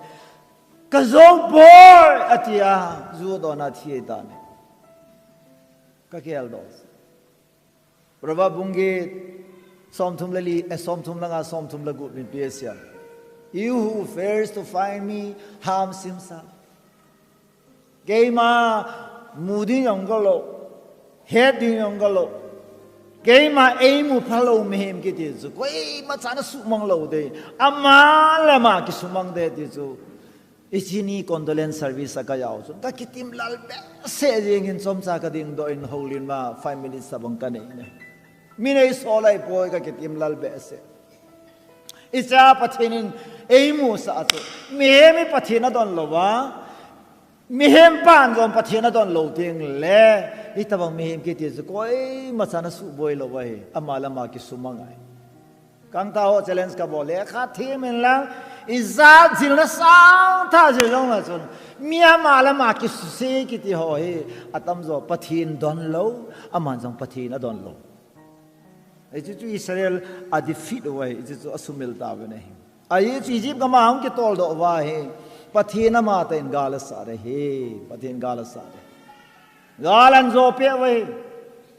kajou poi, atia, ju adon a thi ahitan e. Kakiheldoh. Proverb bung get, somthum le li, eh, somthum le nga, somthum le gup in ipi asei em? He who fails to find me harms himself. Keima mu ding jong kalou, het ding jong kalou. Keima eimu phalou mihem kiti chu koima chan asuhmang lou ding. Ama le ama kisumang ding ti chu. Hiche ni condolence service a kajao chun kakitimlal behseh jengin, chomcha kadingdoh in, houlim a five minutes tabang kanei e. Min eisol ahipoi, kakitimlal behseh. Hichea Pathen in eimusah chu, mihem hi Pathen adon louva, mihem pan jong Pathen adon lou tengle, hitobang mihem kiti chu koima chan asuhboi lou ahi, ama le ama kisumang ahi. Khangthah ho challenge kabol e, lekha them inlang, ijat jilna sangtah jil jongle chun, mi ama le ama kisuse kiti ho hi atamjo Pathen donlou, aman jong Pathen adonlou. Hiche chu Israel a defeat uva hi, hiche chu asumil tauvin ahi. Ahi chu Egypt gam a hung kitoldoh uva hi, Pathen amatah in gal asat ahi, Pathen gal asat ahi. Gal ahin jo peh uve.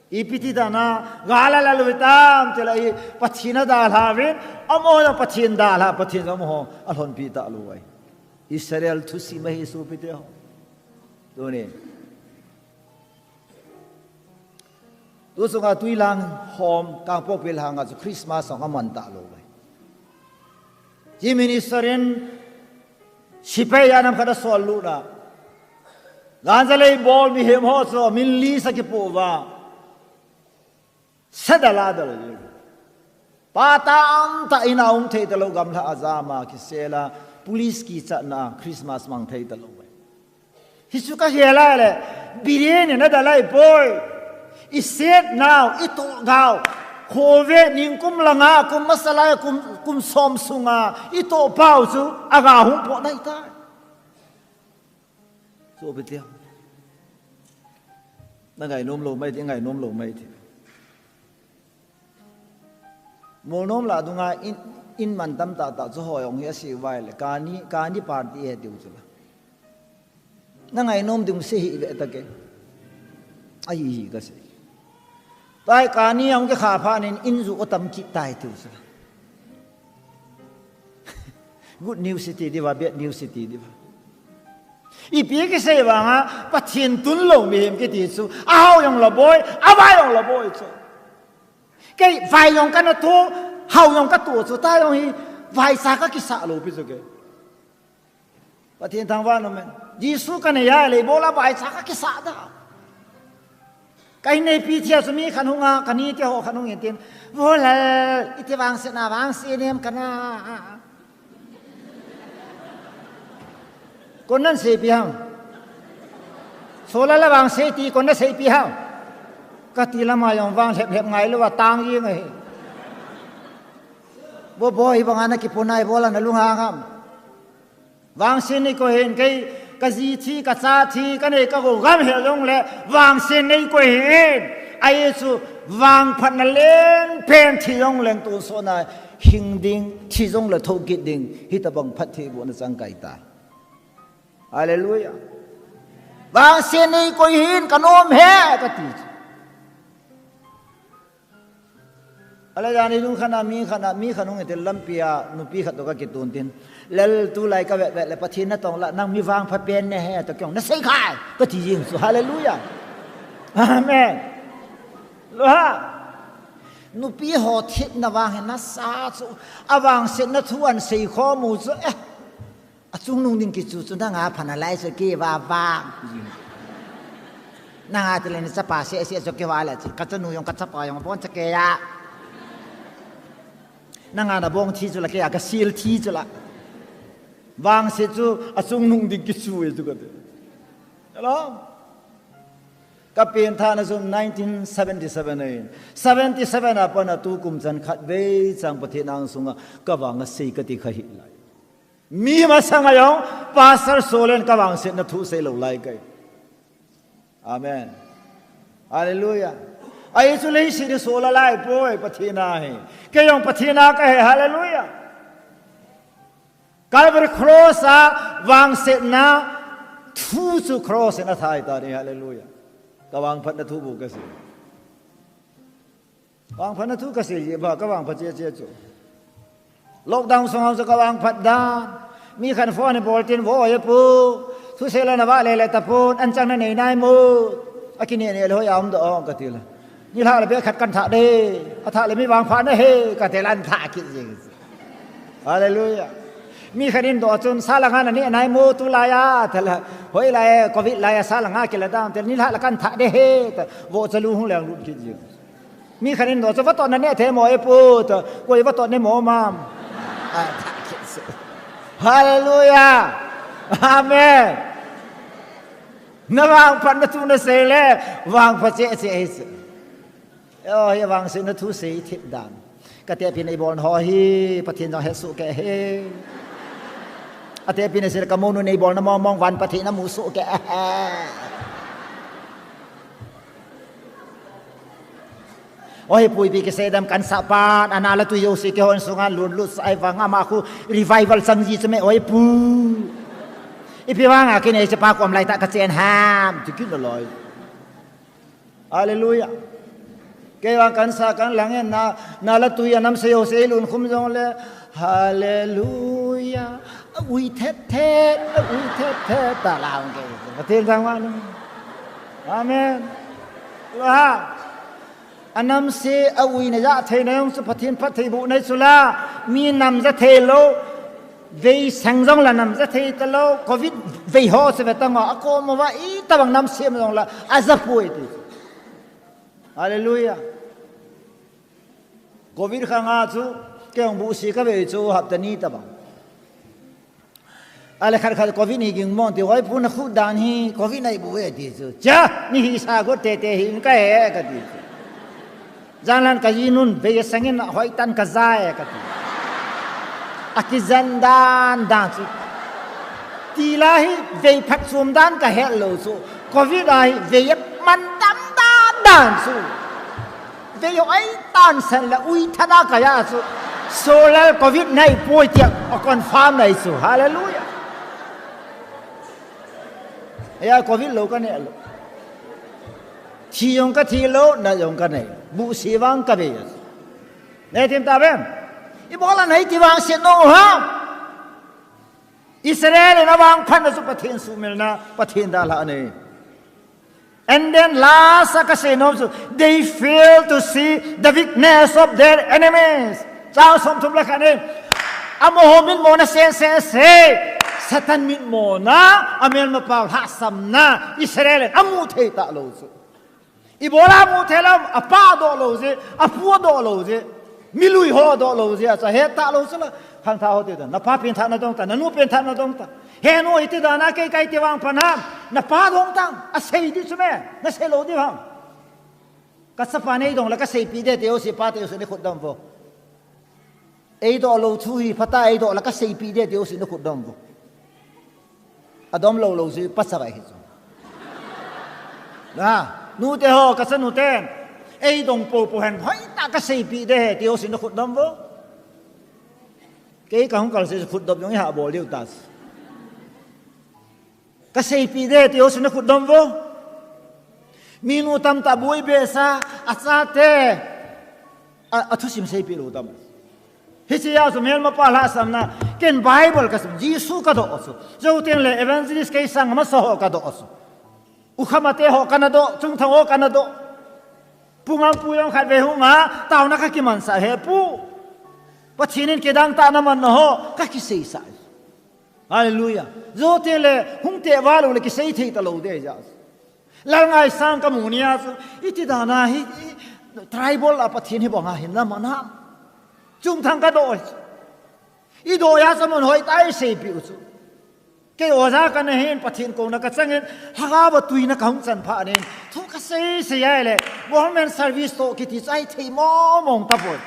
Ipi ti dan a gal alal u hitam tile, Pathen adalhah uvin, amaho jong Pathen dalhah, Pathen jong amaho alhonpi talou uve. Israel thusim ahi sopite ho. Tuni. Tu chunga Tuilang hom, Kangpokpi langa chu Christmas jong aman talou uve. Chief Minister in sepai a nam khat asol lut a, ganja lei bol mihem ho chu min list a kipoh uva, sa dal a dal jing. Pa tamtah in a um thei talou, gamla a jam a kisel a, police kichatna a Christmas mang thei talou. Hichu kagel a le, Biren in adal ahipoi. I set nau, i toh gau. Khove ningkum langa, kum masala, kum, kum som sunga, i toh pau chu, aga hung po nai tai. Chu pi tia. Na ngai nom lo mai ti, ngai nom lo mai ti. Mol nom la dunga in, in man tam ta ta chu hoi ong hi a si vai le. Kani, kani party he tiu chu la. Na ngai nom ding se hi ve ta ke. Ai hi ka se. Tai kani ong ke kha pha nin in ju o tam ki tai tiu chu la. Good news ti diva, bad news ti diva. Ipi kisei vanga, Pathen tun lo mihem kiti chu, ahao jong la boi, avai jong la boi chu. Kei vai jong kana to, hao jong ka to chu, ta jong hi, vaicha ka kisa lo pi chu ke. Pathen thangvah in um hen. Jesu kana ya le, bola vaicha ka kisa da. Ka in neipi thia chu mi khat hung a, ka ni te ho khat hung in tin, "Vo Lal, iti vangsetna vangse nem ka na." Kon nan seipi ham. Solar la vangse ti kon na seipi ham. Ka ti lama jong vang lhep lhep ngai lou va tang jing ahi. Vo boi, banga na kipunai, vo la na lunghang ham. Vangse nei koi hih in, kei ka ji thi, ka cha thi, ka nei ka gou gam hel jong le, vangse nei koi hih in. Ahi chu, vangphatna leng pen thi jong leng tonsot na, hing ding, thi jong le thokit ding, hitabang phattheibohna chang kai tai. Hallelujah. Vangse nei koi hih in, ka nom e, ka ti chu. Ahile jan hi lungkhat a, mi khat a, mi khat hung in tin lampi a, nupi khat toh ka kitun tin. Lal, tulai ka vet vet le Pathen natong la, nang mi vangpha pen nahi, toh kei jong na sei khai, ka ti jing chu. Hallelujah. Amen. Lua. Nupi ho thina vang hi nasa chu, avangsetna thu ahin sei khom u chu, eh. Achungnung ding kichu chu nanga pha nalai chu kei va vang. Nanga ti le na chapa seh seh chu kei va le chu. Ka chanu jong ka chapa jong abon cha kei a. Nanga na bong thi chu la kei a ka sil thi chu la. Vangse chu achungnung ding kichu e chu ka ti. Hello? Ka pengthahna chu nineteen seventy-seven ahin. Seventy-seven a pat a tukum chan khatvei chang Pathen angsunga ka vang asei ka ti kha hih lai. Mi masanga jong, Pastor Solen ka vangsetna thu sei lou lai kai. Amen. Hallelujah. Ahi chu leiset hi sol alai poi, Pathen a ahi. Kei jong Pathen a kahi, hallelujah. Calvary Cross a vangsetna thu chu cross in athai tan ahi, hallelujah. Ka vangphatna thu bou kasei. Vangphatna thu kasei jeh ba, ka vangphat cheh cheh chu. Lockdown sunga chu ka vangphat dan. Mi khat in phone abol tin, "Vo, e pu, thusei la na vale le tapon, anchang na nei nai mo." Akineh neh le hoi a um doh ong ka ti le. Nilhah le bag khat kan thah de, athah le mi vangphat nahi, ka ti le ahin thah kit jing. Hallelujah. Mi khat in doh chun, "Sa la nga na neh nai mo tulai a," ti le, "Hoilai, covid lai a sa la nga kila dam," ti le, "Nilhah le kan thah de he," ti, vohcha lu hung leng lut kit jing. Mi khat in doh chu, "Vatot na neh thei mo e pu," ti, "Koi vatot ne mo mam." Hallelujah. Amen. Na vangphatna thu na sei le, vangpha cheh cheh ahi chu. Eo, hi vangsetna thu sei thip dan. Ka tehpi na ibol na ho hi, Pathen jong hesoh kei e. Atehpi na sei le ka monu na ibol na mong mong van Pathen na musoh kei e. Oi pu, ipi kisei dem, kansah pan, ana le tui jouse keiho insunga lunglut sah ahi vang, ama khu revival chang ji chu me, oi pu. Ipi vanga kinei chepa kom lai tah kachen ham, ti kit loi. Hallelujah. Kei vang kansah kanlang e, na, na le tui anam sei jouse lungkhum jong le, hallelujah. Ui thet thet, ui thet thet, ta lang ke. Pathen thangvah in um. Amen. Ha. Anam sei a uina ja theina jong chu Pathen phattheibohna chu la. Mi nam ja thei lou. Vei sang jong la nam ja thei talou. Covid vei ho chu ve tang a. Akom uva itobang nam sei jong la. Aja poi ti. Hallelujah. Covid khang a chu. Kei jong buhsi kavei chu hapta ni tobang. Ale khat khat Covid ni ging mong ti, hoi pu na khu dan hi Covid nai bu e ti chu. Cha, ni hi sa go te te hi in ka he ka ti chu. Janlan ka ji nun ve sangin hoi tan ka za e ka ti. A ki zan dan dan chu. Ti la hi ve phat sum dan ka he lo chu. Covid a hi ve man dan dan dan chu. Ve yo ai tan san la ui thana ka ya chu. Solal Covid nai poi ti a confirm nai chu. Hallelujah. Ya Covid lo ka ne lo. Thi yong ka thi lo, na yong ka ne. Bu si vang ka ve. Ne tim ta bem. I bola nei ti vang se no ha. Israel na vang phan na su Pathen sumil na Pathen da la ne. And then last a ka se no su, they fail to see the weakness of their enemies. Chang som thum la ka ne. Amo ho min mo na sen sen se. Satan min mo na, amel ma pau ha sam na, Israel amu thei ta lo su. I bola mu thei lam, a pa do lo je, a pu do lo je, mi lui ho do lo je, a cha he ta lo se la, khang tha ho te da, na pa pin tha na dong ta, na nu pin tha na dong ta. He no iti da na ke kai ti vang pa na, na pa dong ta, a sei di su me, na sei lo di vang. Ka sa pa nei dong la ka sei pi de te o si pa te o si ni khut dam vo. Ei do lo thu hi phata ei do la ka sei pi de ti o si na khut dom vo. A dom lo lo si pa sa bai hi chu. Na, nu te ho ka sa nu ten. Ei dong po po hen hoi ta ka sei pi de ti o si na khut dom vo. Kei ka hung kal se khut dom yong ha bol diu ta. Ka sei pi de ti o si na khut dom vo. Mi nu tam ta bui be sa a cha te. A, a thusim sei pi lo tam. Hiche a chu melma pa lhahsamna, ken Bible ka sim, Jesu ka do chu. Jou teng le evangelist kei sang ma so ho ka do chu. U khama te ho ka na do, chung thang ho ka na do. Pu ngam pu yong khat ve hung a, tauna ka kiman sa he pu. Pathen in kidang ta na man na ho, ka kisei sa. Hallelujah. Jou teng le, hung te va lo le kisei thei ta lo de ja. Lal ngai sang ka mu nia chu, iti dana hi, hi, tribal a Pathen hi banga hin na mana. Chung thang ka do. I do ya sa mun hoi tai sei pi u chu. Kei oja ka na hin Pathen ko na ka changin, haga ba tui na ka hung chan pha nin. Thu ka sei sei ai le, government service to kiti chu ai thei mo mong ta poi.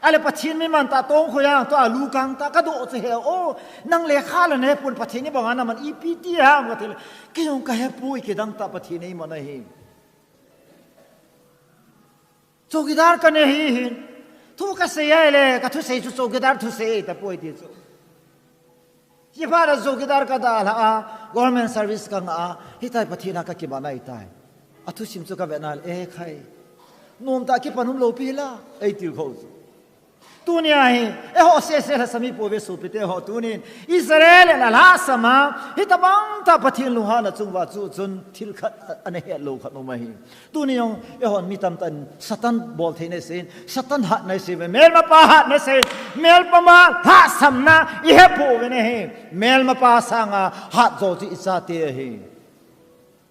Ale Pathen mi man ta tong khoyang to a lu kang ta ka do che he o. Nang le kha la ne pun Pathen ni banga na man ipi ti ham ka thil. Kei ong ka he pui kidang ta Pathen ni man ahi. Chowkidar ka ne hi hin. Thu ka sei ai le, ka thu sei chu chowkidar thu sei ta poi ti chu. Ji pha da chowkidar ka da la a, government service ka nga a, hi tai Pathen a ka kiman ai tai. A thusim chu ka ve na le, e khai. Nom ta kipan um lo pi la, ei til kho chu. Tunia hi, eiho sese lhasam i po ve sopi te ho tunin, Israel in a lhasam a, hitabang ta Pathen lunghanna chungva chu chun thil khat a, ana het lo khat um ahi. Tuni jong, eihon mi tamtah in Satan bol theina i seiyin, Satan hatna i seiyin, melmapa hatna i seiyin, melmapa lhahsamna i he pouve ahi, melmapa sanga hat jo chu i chate ahi.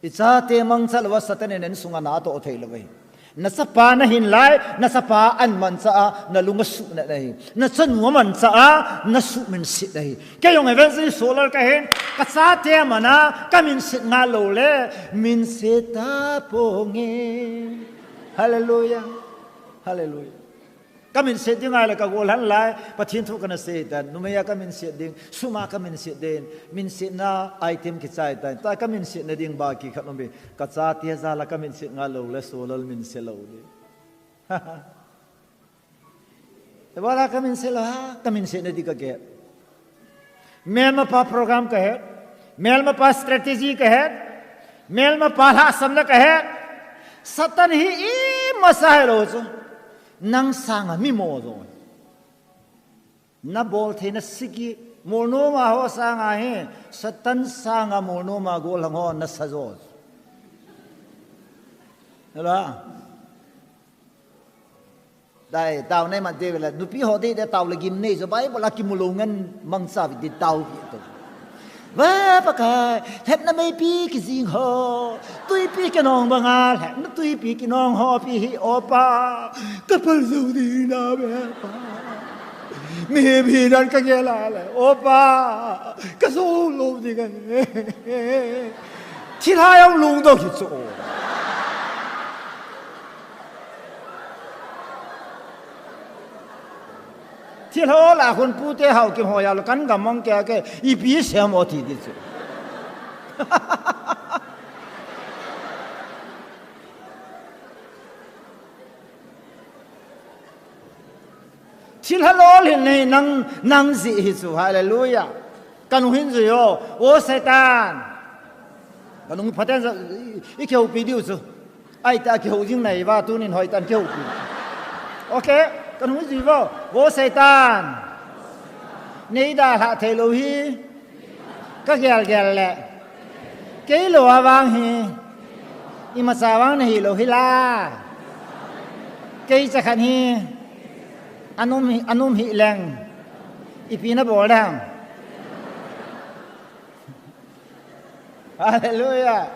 I chate mangcha louva Satan in insunga na atoh thei lou ahi. Na chapa na hin lai, na chapa ahin manchah a, na lung asuhnat ahi. Na chanu amanchah a, na suhminset ahi. Kei jong evangelist Solal kahin, ka chate amana, ka minset ngal lou le, minset ta ponge. Hallelujah. Hallelujah. Ka minset ding ahile ka golhang lai, Pathen thu kana sei tan, numei a ka minset ding, sum a ka minset ding, minsetna item kichai tan, tua ka minsetna ding ba kikhat um e, ka chate jal a ka minset ngal lou le Solal minset lou ding. Ibola ka minset lou ham, ka minsetna ding ka het. Melmapa program ka het, melmapa strategy ka het, melmapa lhahsamna ka het. Satan hi ima sa hilou chu. Nang sanga mi mo jo. Na bol theina siki, molnom a ho sanga hi, Satan sanga molnom a golhang ho na sa jo. Hello? Dai, tao nei man te vela, nupi ho dei de tao le gim nei jo, Bible a kimu lou ngen mangcha vi di tao vi to. Va Pakai, lhepna meipi kijing ho, twipi kinong banga, lhepna twipi kinong ho pi hi o Pa, ka pal jo ding na ve Pa. Mihem hidan kagel a le, opa, kajo lou ding ahi. Thilha jong lungdong hi chu. Thilha la khun pute hao kimhoi a lo kan gam mong kei kei, ipi sem o ti di chu. Thilha lolhin nei nang, nang jeh hi chu. Hallelujah. Kanu hin jui o, o Satan. Kanu phaten ja, i, i kihoupi diu chu. Ai ta kihou jing nai va, tunin hoitan kihoupi. Okay, kanu jui vo, o Satan. Nei dalha thei lou hi. Ka gelgel le. Kei lou a vang hi. Imacha vang nahi lou hi la. Kei cha khat hi. Anum hi, anum hi leng. Ipi na bol dam. Hallelujah.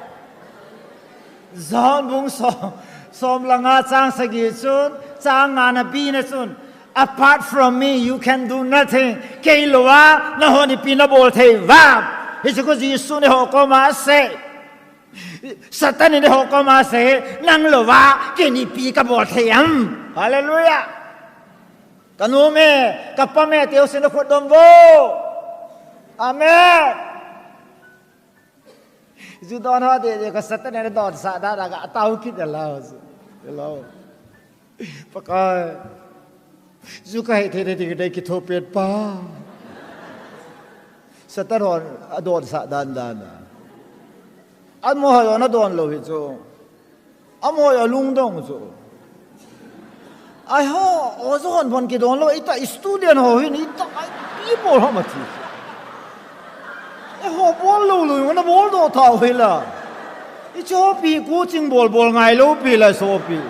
John bung som, som le nga chang sagi chun, chang nga na bi na chun, "Apart from me, you can do nothing." Kei lou a, nahon ipi na bol thei va. Hichu ko Jesu ni ho koma asei. Satan ni ho koma asei, nang lou a, kei in ipi ka bol thei am. Hallelujah. Ka nom e, ka pam e, teu sin na khut dom vo. Amen. Ju don ho de de ka Satan ne don sa da da ka tau kit da la. Hello. Pakai. Ju ka hei thei thei ding dei kitho pet pa. Satan hon a don sa dan dan a. Amaho hon a don lou hi chu. Amaho a lungdong chu. Ai ho, o chu hon bon kidon lou, ita student ho hin, ita ai pi bol ho ma thi. E ho bol lou lou, na bol do thau hi la. I cho pi ku ching bol bol ngai lou pi la so pi.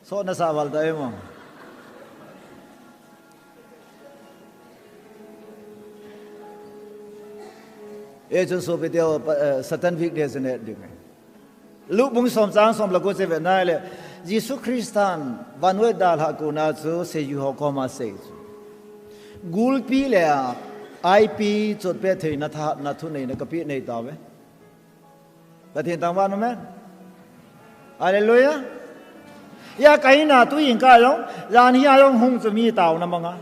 So na sa val ta emo. E chun sopi teu, pa, eh, Satan weakness ne ding. Luke bung som chang som le ko che ve nai le, Jesu Christan vannoi dalha kona chu seijui ho koma asei chu. Gulpi le a, aipi chotpeh theina thahatna thuneina kapeh nei tauve. Pathen thangvah in um hen. Hallelujah. Hia ka in a tu in ka jong, jan hia jong hung chu mi taona manga.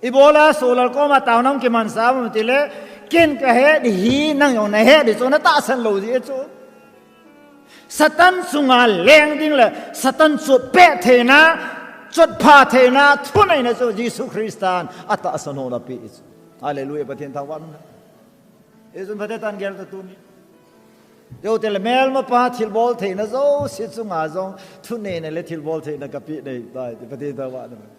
Ibola Solal koma taona hung kimansa um tile, ken kahet hi nang jong nahet di chu na tahsan lou ji chu. Satan chunga leng ding le, Satan chotpeh theina, chotpha theina, thuneina chu Jesu Christan atahsan hon apeh chu. Hallelujah, Pathen thangvah in um hen. Ijun phatecha in gel ta tuni. Teu tele melmapa thilbol theina jouse chunga jong thuneina le thilbol theina kapeh nei tai ti Pathen thangvah in um hen.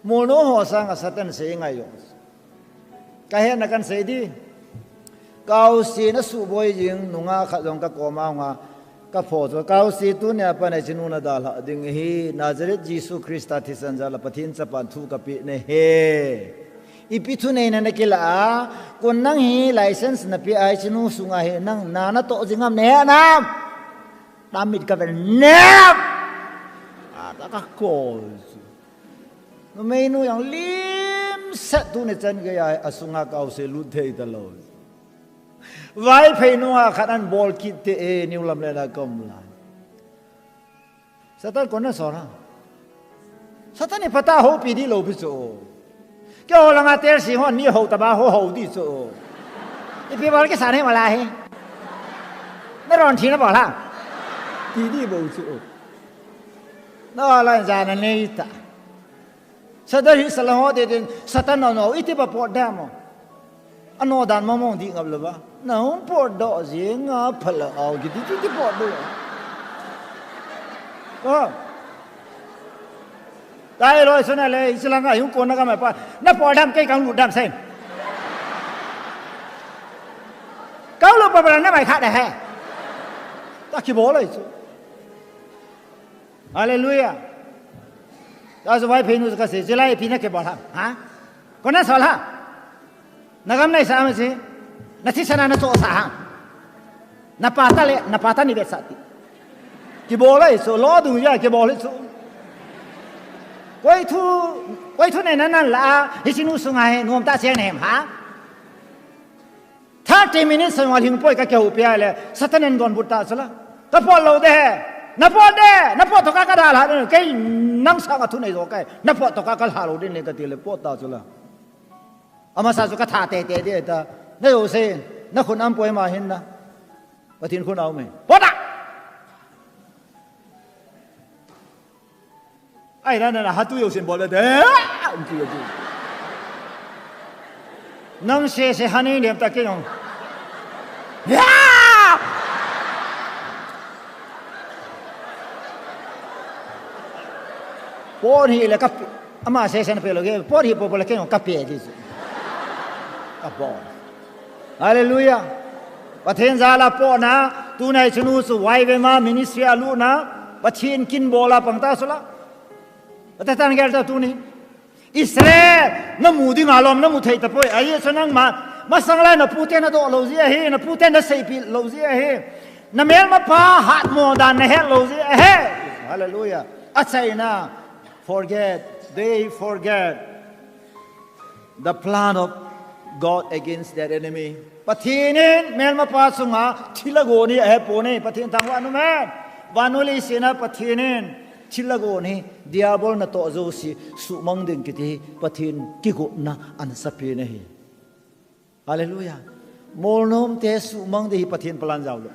Molno ho sanga Satan sei ngai jong. Kahetna kan sei di. Kaosen asuhboi jing nungah khat jong kakoma ahunga. Kapho chu, Kaose, tunia pat a hichenu nadalhah ding ahi, Nazareth Jesu Christa thisan jal a Pathen Chapa thu kapeh nahi. Ipi thuneina nakilah a, kon nang hi license napeh a hichenu sunga hi nang na natoh jing am nahet nam? Namit kaven nem! Ata kakol chu. Numeinu jong limset tuni chan geiya asunga Kaose lut thei talou. Vaiphei nunga khat an bol kit te e, New Lamlen a ka um lai. Satan kon nasol ham? Satan hi phatah a houpi di lou pi chu. Keiho langa tel si hon mi hou taba ho hou di chu. Ipi bol kisa nei mala hi. Naron thi nabol ham? Ti di bou chu. Nala jana nei ta. Satan hi sala ho te tin, Satan no no, iti ba pot dam o. Ano dan mong mong di ngap lou ba. Na hung pot doh jing a phala au, kiti kiti pot doh. Ko. Tai loi suna le, ichilang a hung kon na ka mai pa. Na pot dam kei kang lut dam sen. Kau lo pa pa na mai kha da he. Ta kibol loi chu. Hallelujah. That's why Vaiphei nu kasei, chulai ipi nakibol ham? Ha? Kon nasol ham? Nagam naisa ham si? Nathisan a nachohsah ham? Napa ta le, napa ta ni vetsah ti. Kibol ahi chu, lo dung ja kibol ahi chu. Koi thu, koi thu nei na nan la, hiche nu sunga hi, nom ta cheng na hem ha. Thirty minutes a jong alhing poi, ka kihoupi a le, Satan in donbut ta chu la. Ka pot lou de he. Na pot de, na pot toh ka ka dalha de, kei nang sanga thu nei jo kai. Na pot toh ka ka lha lou ding le ka ti le pot ta chu la. Amasa chu ka tha tete de ta. Na jo se, na khun am poi ma hin na. Pathen khun a um e. Pot a! Ai, na, na, na, hatu yo sin bol de. Ah! Ang kiyo, kiyo. Nang se, se, hani, liam ta, kiyo. Ya! Pon hi le ka pi-, ama se, se, na pe lo, ke, pon hi po, po le, kiyo, ka pe, di su. Ka pon. Hallelujah. Pathen jal a potna, tunai chunu chu Y W A ministry a lutna, Pathen kin bol a pang ta su la. Ata tan gel ta tuni. Israel, na mu ding a lom, na mu thei ta poi. Ahi chu nangma, masang lai na pute na doh lou jeh ahi, na pute na seipi lou jeh ahi. Na melmapa hatmo dan na het lou jeh ahi. Hallelujah. Achaina, forget, they forget the plan of God against their enemy. Pathen in melmapa chunga thilha gon hi ahe pon e, Pathen thangvah in um hen. Vannoi leiset a Pathen in thilha gon hi, Diabol natoh jouse suhmang ding kiti hi Pathen kigotna ana sapen ahi. Hallelujah. Molnom te suhmang ding hi Pathen plan jao lou.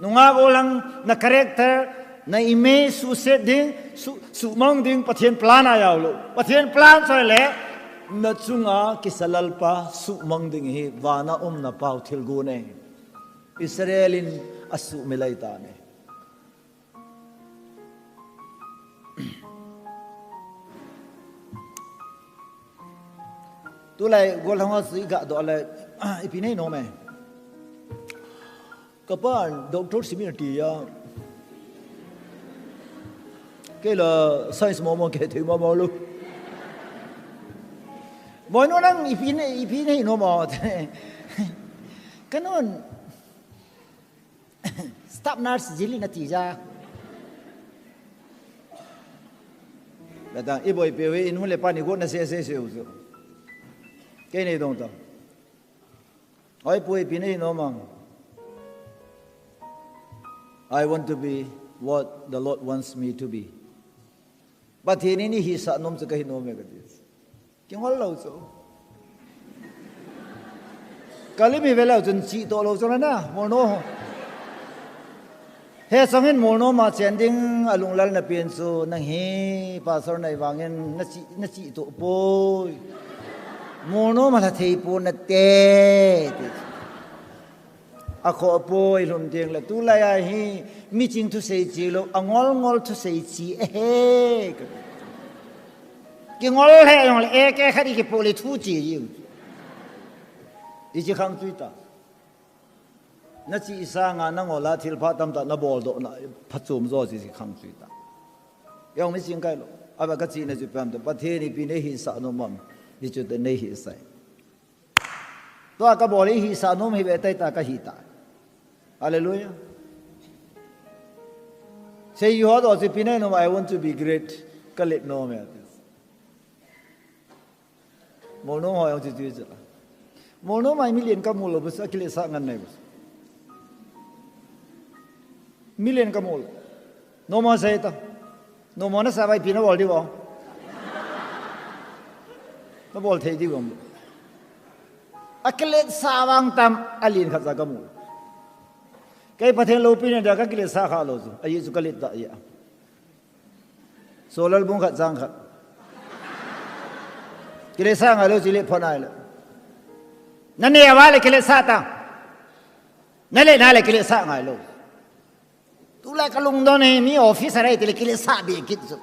Nungah gollhang, na character, na image suhset ding, su-, suhmang ding Pathen plan a jao lou. Pathen plan chu ahile, na chunga kisa Lalpa suhmang ding hi vana um na Pau thilgon e. Israel in asuhmil ahitan e. Tulai gollhang a chu i ga doh le, ipi nei nom e. Ka pa doctor sim in ati a. Kei la science mo mo kei thei mo mo lou. Mo no nang ipi nei, ipi nei nom a. Ka non staff nurse jilin ati ja. Lada, i boipi u hi in hun le pan i gotna sese se u chu. Kei nei dong ta. Oi, boipi nei nom am. I want to be what the Lord wants me to be. Pathen in eihisah nom chu kahi nom e kati. Kingol lou chu. Ka lim hi ve leu chun chihtoh lou chu na, molnom. Hiche chungin molnom a chen ding a lunglalna pen chu, nang hi pastor nahi vangin na chih, na chihtoh poi. Molnom a lha thei pon nate, ti. Akhoh poi lhun teng le, tulai a hi miching thusei chi lou, angol ngol thusei chi ahi. Kingol lheh jong le, eh, kei khat i kipoh le thu chi jing. I chi khang chu hita. Na chi sanga na ngol a thilpha tamtah na boldoh na phachom jo chi khang chu hita. Jong miching kai lou. Ava ka chihna chu ipi ham tile, Pathen in ipi nei hisah nom am. Hichu te nei hisah. Tua ka bol hi hisah nom hi ve tai ta ka hi ta. Hallelujah. Sei ho to chu ipi nei nom, I want to be great. Ka let nom e. Molnom ho jong chu chu chu la. Molnom a hi million ka mu lou, bus a kiletsah ngen nei bus. Million ka mu lou. Nom a sei ta. Nom a na sa vai pi na bol diu. Na bol thei diu. A kiletsah vang tam a lien khat ja ka mu. Kei Pathen loupina dia ka kiletsah kha lou chu. Ajeh chu ka let ta a. Solar bung khat jang khat. Kiletsah ngai lou chu le phon ai le. Na neh uva le kiletsah ta. Na let na le kiletsah ngai lou. Tulai ka lungdon e, mi officer ahi tile kiletsah be kit chu.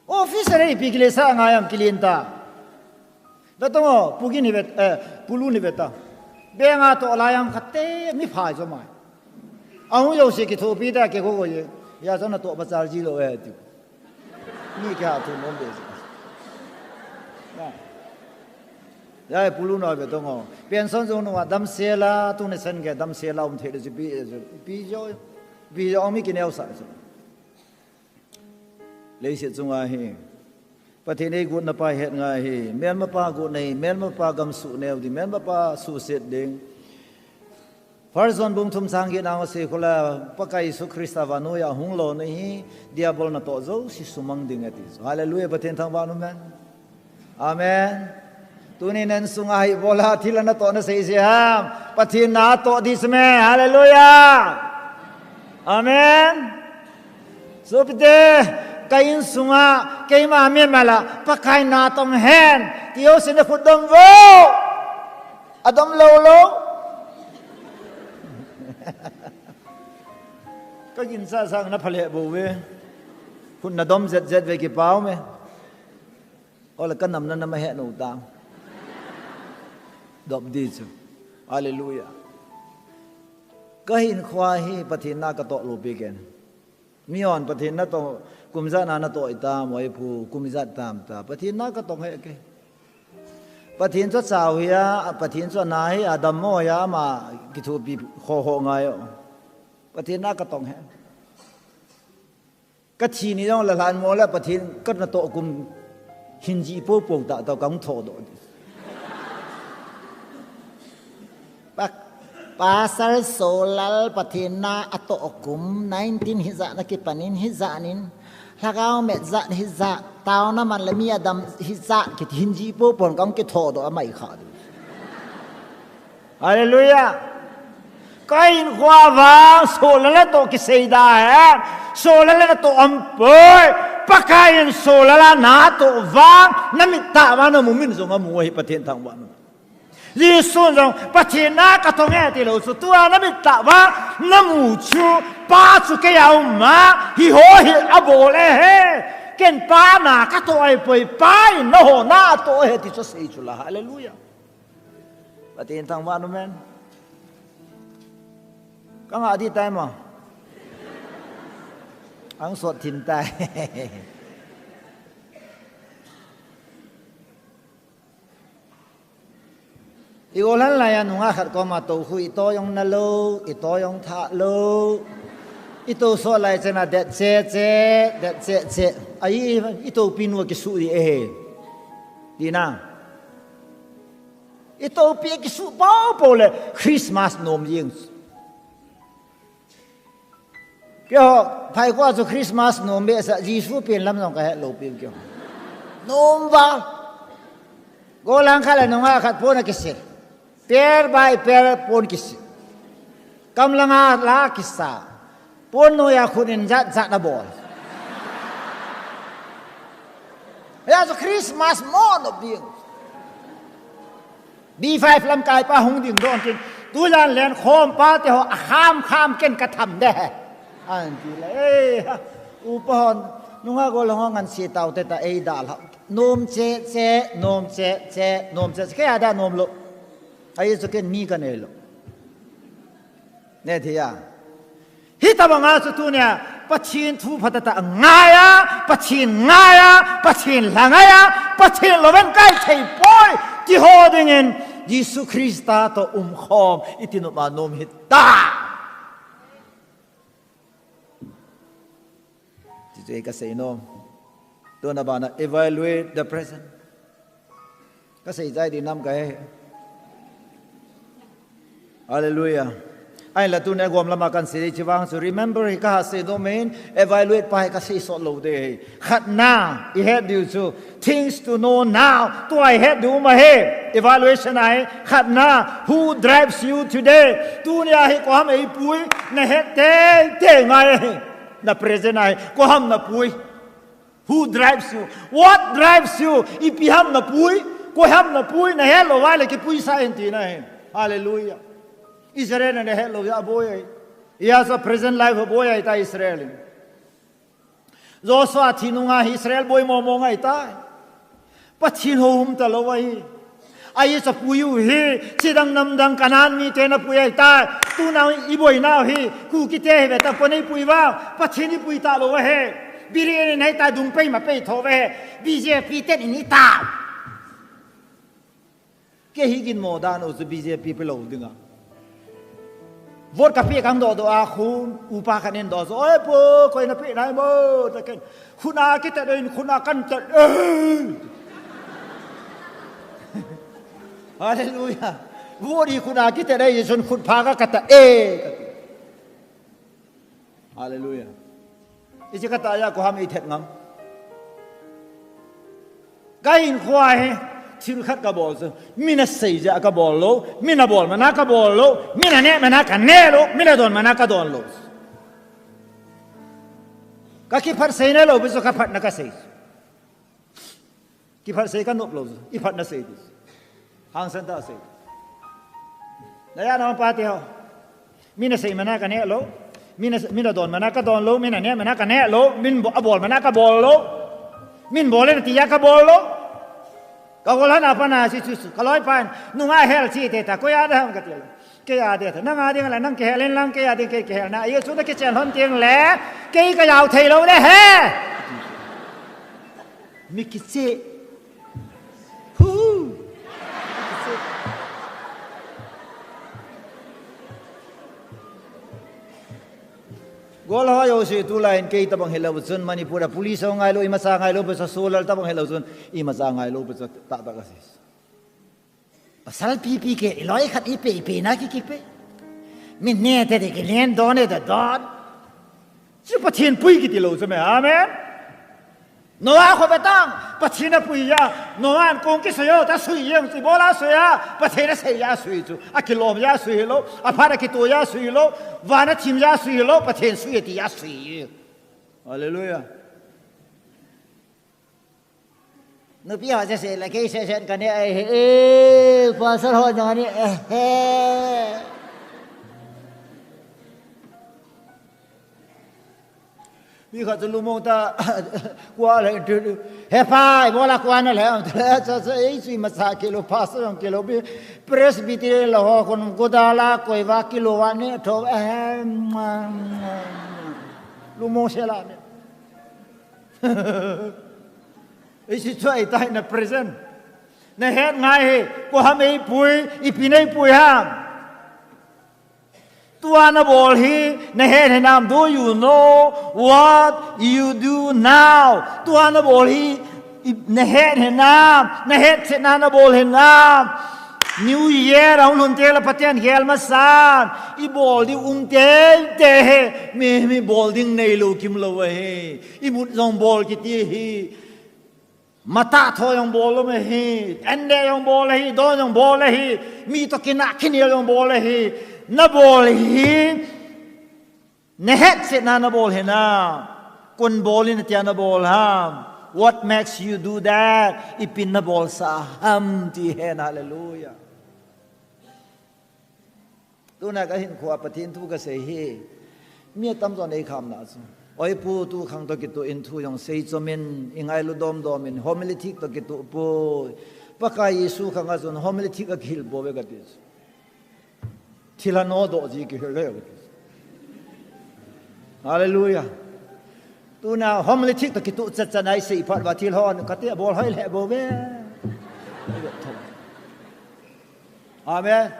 Officer ahi ipi kiletsah ngai am, kilien ta. Vetan o, Pu Gin hi vet, eh, Pu Lun hi veta. Bank a toh lai jong khat te mi phai jo mai. Ahung jouse kithopi ta ke ko ko ye. Ya jong natoh pachal ji lou e tiu. Mi kiha thu nom be ji. Na. Jai pulu na ve tong o. Pension jong nunga damsel a, tuni san ke damsel a um thei le chu pi, pi jo, pi jo mi kineo sa chu. Leiset chunga hi. Pathen eigotna pa het ngai hi. Melmapa gotna hi, melmapa gam suh neo ding, melmapa suhset ding. First John bung thum chang get na a sei khu la, Pakai Jesu Christa vannoi a hung lona hi, Diabol natoh jouse sumang ding ati. Hallelujah, Pathen thangvah un. Amen. Tuni nan sunga hi bola thil natoh na sei se ham. Pathen natoh ding se me. Hallelujah. Amen. Sopite, ka insunga, keima mi mala, Pakai natong hen. Ti jouse na khut dom vo. Adom lou lou. Ka ginchat sang na phale bou ve. Khut na dom jet jet ve kipah um e. Ole ka namna na ma he nou ta. Dop ding chu. Hallelujah. Ka hinkhoa hi Pathen na ka toh lou pi ken. Mi hon Pathen natoh kum ijat na natoh itam, oi pu, kum ijat tam ta. Pathen na ka toh he ke. Pathen chu chau hi a, Pathen chu na hi a dammo hi a, ama kithopi kho kho ngai o. Pathen na ka toh he. Ka thi ni jong la lhan mo la Pathen ka natoh kum hin ji po po ta ta kang tho do. Pak, Pastor Solal Pathen na atoh kum nineteen hijat na kipanin hijat nin. Lhagao met jat hijat. Tao na man le mi adam hijat kit hin ji po pon kang kitho do amai kha do. Hallelujah. Ka hinkhoa vang, Solal natoh kisei da hen. Solal natoh aum poi. Pakai in Solal natoh vang. Na mit tah vang na mu min jong amu hi Pathen thangvah un. Jesu jong Pathen na ka toh he ti lou chu. Tua na mit tah vang, na mu chu. Pa chu kei a um a. Hi ho hi abol e he. Ken pa na ka toh ahi poi. Pa in na ho natoh he ti chu sei chu la. Hallelujah. Pathen thangvah un. Ka ngah ding tai mo. Ang sot thim tai. I gollhang lai a nungah khat koma tou khu i tou jong na lou, i tou jong thah lou. I tou sot lai chana det che che, det che che. Ai, i toupi nu kisuh ding e he. Ti na. I toupi kisuh pau pau le Christmas nom jing. Keiho, phai khoa chu Christmas nom behseh, Jesu pen lam jong ka het lou pi keiho. Nom val. Gollhang khat le nungah khat pon akisei. Pair by pair pon kisei. Kam langa la kisa. Pon noiya khut in jat jat abol. Hia chu Christmas mo nom pi. B five lamkai pa hung ding don tin. Tujan lenkhom pa te ho akham kham ken ka tham de. An ti le, eh, upa hon, nungah gollhang ho ngan si tau te ta ei da la. Nom che che, nom che che, nom che che. Kei a da nom lou. Ai chu ken mi ka nei lou. Ne thei a. Hitabanga chu tunia, Pathen thu phatah tah ngai a, Pathen ngai a, Pathen lha ngai a, Pathen lou ven kai thei poi, ti ho dingin, Jesu Christa toh umkhom, i ti nop a nom hita. Ti chu ei ka sei nom. Tuna bana, evaluate the present. Ka sei chai ding nam ka he. Hallelujah. Ahinla tunia gom lama kan sei ding chu vang chu remember hi ka ha sei nom in evaluate pa hi ka sei sot lou ding hi. Khatna, i het diu chu things to know now. Tua i het diu ma he. Evaluation ahi. Khatna, who drives you today? Tunia hi koi ham ei pui, na het tei tei ngai hi. Na present ahi. Koi ham na pui. Who drives you? What drives you? Ipi ham na pui? Koi ham na pui? Na het lou vai le kipui sa in ti na hin. Hallelujah. Israel na het lou ya boi ai. Hia chu present life boi ai ta Israel in. Joshua thi nunga hi Israel boi mo mo ngai ta. Pathen ho hum ta lou ahi. Ai cha pui u hi, chidang namdang Canaan mite na pui ahi ta. Tuna i boina u hi, Kukite hi ve ta pon ei pui va. Pathen i pui ta lou ahi. Biryani nei ta dung pei ma pei tho ve. B J P ten in i ta. Kei hi ginmo dan u chu B J P pe lou dinga. Vote ka pe kang doh doh a khun upa khat in doh chu, "Oi pu, koi na pe nai mo?" ta ken. Khun a kitet in khun a kan tet. Eh! Hallelujah. Vote hi khun a kitet in sun khun pha ka ka ta e. Hallelujah. Ichi kata ya ko ham i thet ngam. Ka hinkho a hi thil khat ka bol chu. Min a sei jeh a ka bol lou, min a bol mana ka bol lou, min a neh mana ka neh lou, min a don mana ka don lou. Ka kiphat sei na lou, pi chu ka phatna ka sei. Kiphat sei ka nop lou, i phatna sei di. Hangsan ta sei. Na ya na pa te ho. Min a sei mana ka neh lou. Min a, min a don mana ka don lou. Min a neh mana ka neh lou. Min bo-, a bol mana ka bol lou. Min bol le na ti ya ka bol lou. Ka gol hana pa na si chu su. Ka loi pa nunga hel chi te ta. Ko ya da ham ka ti lou. Kei a ding, nang a ding le, nang kihel in lang, kei a ding, kei kihel na. Ahi chu na kichen lhon teng le, kei ka yau thei lou ne he. Mi kiche. Hu. Gol ho yo si tu line kei tabang helou chun Manipur a police ho ngai lou, imacha ngai lou, pe sa sulal tabang helou chun, imacha ngai lou, pe sa ta ta ka si. Pasal pipi kei, i loi khat i pe, i pe na ki ki pe. Min neh te te ki len don e da don. Chu Pathen pui kiti lou chu me. Amen. Noah kho betang, Pathen a pui ya. Noah in kong kisei yo, ta sui yang, chu ibola sui ya. Pathen a sei ya sui chu. A kilom ya sui lou, a phat a kito ya sui lou. Van a thim ya sui lou, Pathen sui ti ya sui. Hallelujah. Nupi ho se se la kei se sen ka ne ai he, eh, pastor ho jong ani, eh, he. Mi khat chu lungmong ta, kua le tu, he pa, ibola kua na le, am, cha, cha, ei, sui ma sa kilo, pastor jong kilo, bi, Presbyterian la ho, kon, ko da la, koi va kilo, wa ne, tho, eh, lungmong se la ne. Ei si chu ai tai na present. Na het ngai hi, ko ham ei pui, ipi nei pui ham. Tua na bol hi, na het hinam, do you know what you do now? Tua na bol hi, i, na het hinam, na het chetna na bol hinam. New Year, ahung lhun teng le Pathen gel masan, i bol ding um tei tei hi, mi, mi bol ding nei lou kim lou ahi. Imut jong bol kiti hi. Matah tho jong bol lou ahi. Ande jong bol ahi. Don jong bol ahi. Mi toh kinah kinel jong bol ahi. Na bol hi. Na het chetna na bol hinam. Kon bol in tia na bol ham. What makes you do that? Ipin na bol sa ham ti hen, hallelujah. Tuna ka hinkho a Pathen thu ka sei hi. Mi atam jon ei kham na chu. Oi pu tu khang toh kitoh in thu jong sei chom in, i ngailu dom dom in, homiletics toh kitoh poi. Pakai Jesu khang a chun homiletics a kihil bou ve ka ti chu. Thil a no doh ji kihil le ka ti chu. Hallelujah. Tuna homiletics toh kitoh chet chan ai sei phat va thil hon ka ti a bol hoi le bou ve. Amen.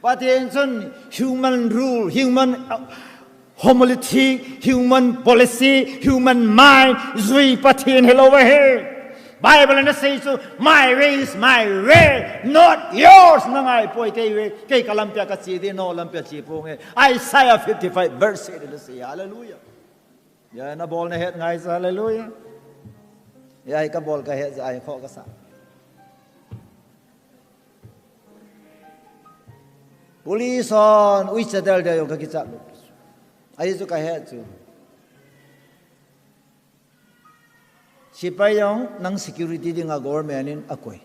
Pathen chun human rule, human, uh, homiletics, human policy, human mind, jui Pathen hilou ahi. Bible in a sei chu, "My way is my way, not yours." Na ngai poi kei way, kei ka lampi a ka che ding, no lampi a che ponge. Isaiah fifty-five verse eight in a sei, hallelujah. Ya, na bol na het ngai sa, hallelujah. Ya, ka bol ka het sa, ai kho ka sa. Police hon uicha del del jong ka kichat lou. Ahi chu ka het chu. Sepai jong nang security dinga government in akoi.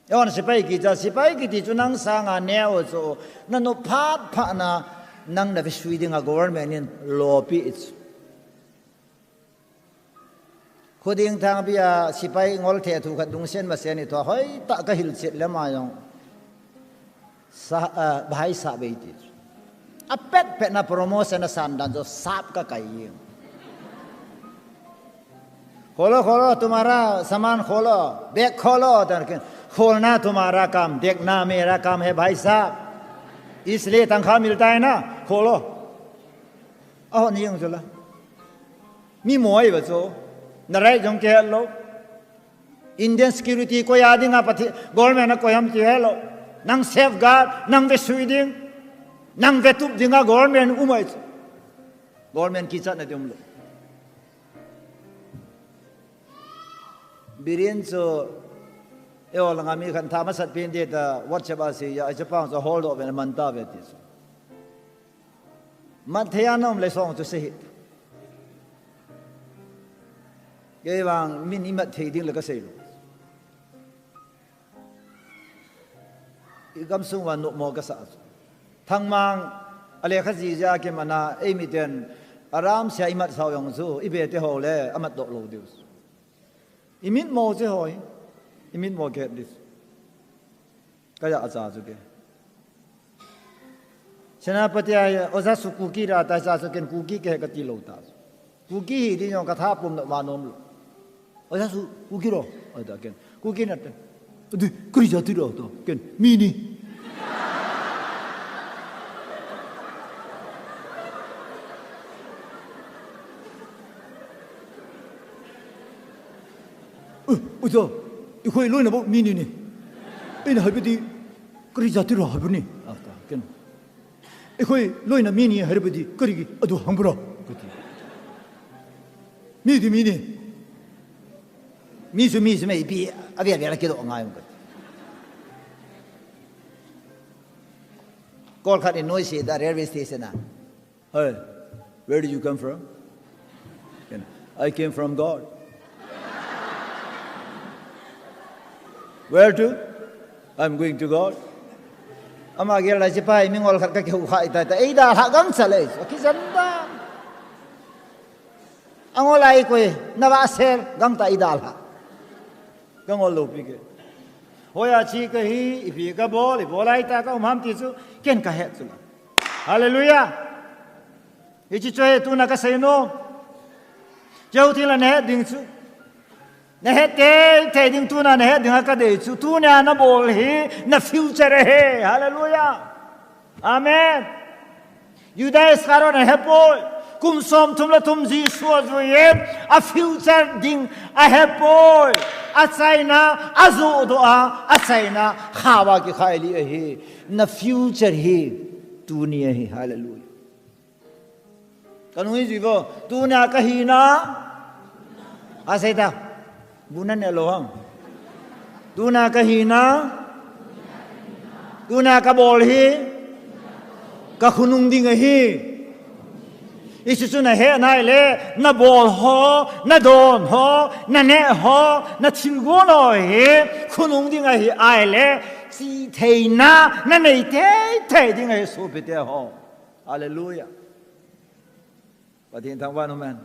Eihon sepai kicha, sepai kiti chu nang sanga neo chu, na nop phat phat na nang na vesui dinga government in lopi chu. Khuding Thangpi a sepai ngol the thu khat dungsen masen i thua hoi tah ka hilchet le ama jong sa, ah, bhai sahib ei ti. A pet pet na promotion a san dan chu sahib ka kai jeng. Kholo, kholo, tumhara saman kholo, bag kholo, ta ken. खोलना तुम्हारा काम, देखना मेरा काम है भाई साहब। इसलिए तनख्वाह मिलता है ना, खोलो। Aho ni jong chu la. Mi mo ahi ba chu. Na right jong kihe lou. Indian security koi a dinga Pathen, government a koi ham ti helou. Nang safeguard, nang vesui ding, nang vetup dinga government um ahi chu. Government kichatna ding umlou. Biren chu, eiho langa mi khat tha masat pen dia ta WhatsApp a sei a, ahi chu pang chu holdoh ve na man ta ve ti chu. Mat thei a na um le song chu sei hih. Kei vang min imat thei ding le kasei lou. I gamsung uva nopmo kasa chu. Thangmang a lekha jija kiman a, eimi ten aram sia imat sao jong chu, ibe te ho le amat doh lou diu. Imitmo chu hoi, imitmo kihet diu. Kaya acha chu ke. Senapati a, oja chu Kuki ra ta cha chu ken Kuki ke kati lou ta. Kuki hi ding jong katha pum na ma nom lou. Oja chu Kuki ro, ata ken. Kuki nate. Adi, kari jati ro to, ken. Mi ni. Ui, ui, to. Ikhoi loina bou mi ni ni. Ina haibe di, kari jati ra haibe ni. Ata, ken. Ikhoi loina mi ni haibe di, kari ki, adu hangbu ra. Kati. Mi di mi ni. Mi chu mi chu mei pi, avia via la kidoh ngai um kati. Call khat in noise da railway station a. Hey, where did you come from? Ken, I came from God. Where to? I'm going to God. Ama gel lai chipai mingol khat kakihou khai tai tai. Eida lha gangcha le. Akijam da. Angol ai koi, nava sel, gangta eida lha. Kangol lou pi ke. Hoiya chi kahi, ipi kabol, ipi bol a ita ka um ham ti chu, ken kahet chu la. Hallelujah. Hiche chu hi tuna kasei nom. Cheu thil a nahet ding chu. Nahet teitei ding tuna nahet ding a kadei chu. Tunia nabol hi na future ahi. Hallelujah. Amen. Judas Iscariot ahepoi. Kum somthum le thum Jesu ajui in, a future ding ahepoi. Achaina ajoh doh a, achaina khao a kikhai li ahi. Na future hi tuni ahi. Hallelujah. Kanung ijui vo, tuna kahina. Asei ta. Bu naneh lou ham. Tuna kahina. Tuna kabol hi. Kakhonung ding ahi. Hichu chu nahet nai le, nabol ho, nadon ho, naneh ho, nathilgon ho hi, khonung ding ahi ahile, chitheina, nanei teitei ding ahi sopite ho. Hallelujah. Pathen thangvah in um hen.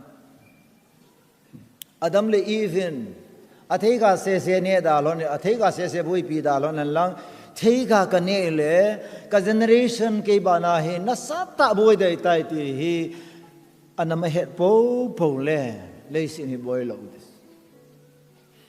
Adam le Eve in athei kha sese neh dalhon in, athei kha sese boipi dalhon in lang, thei kha kaneh le, ka generation kei bana hi nasatah boi dei tai ti hi, anam ahet poupou le, leiset hi boi lou ding.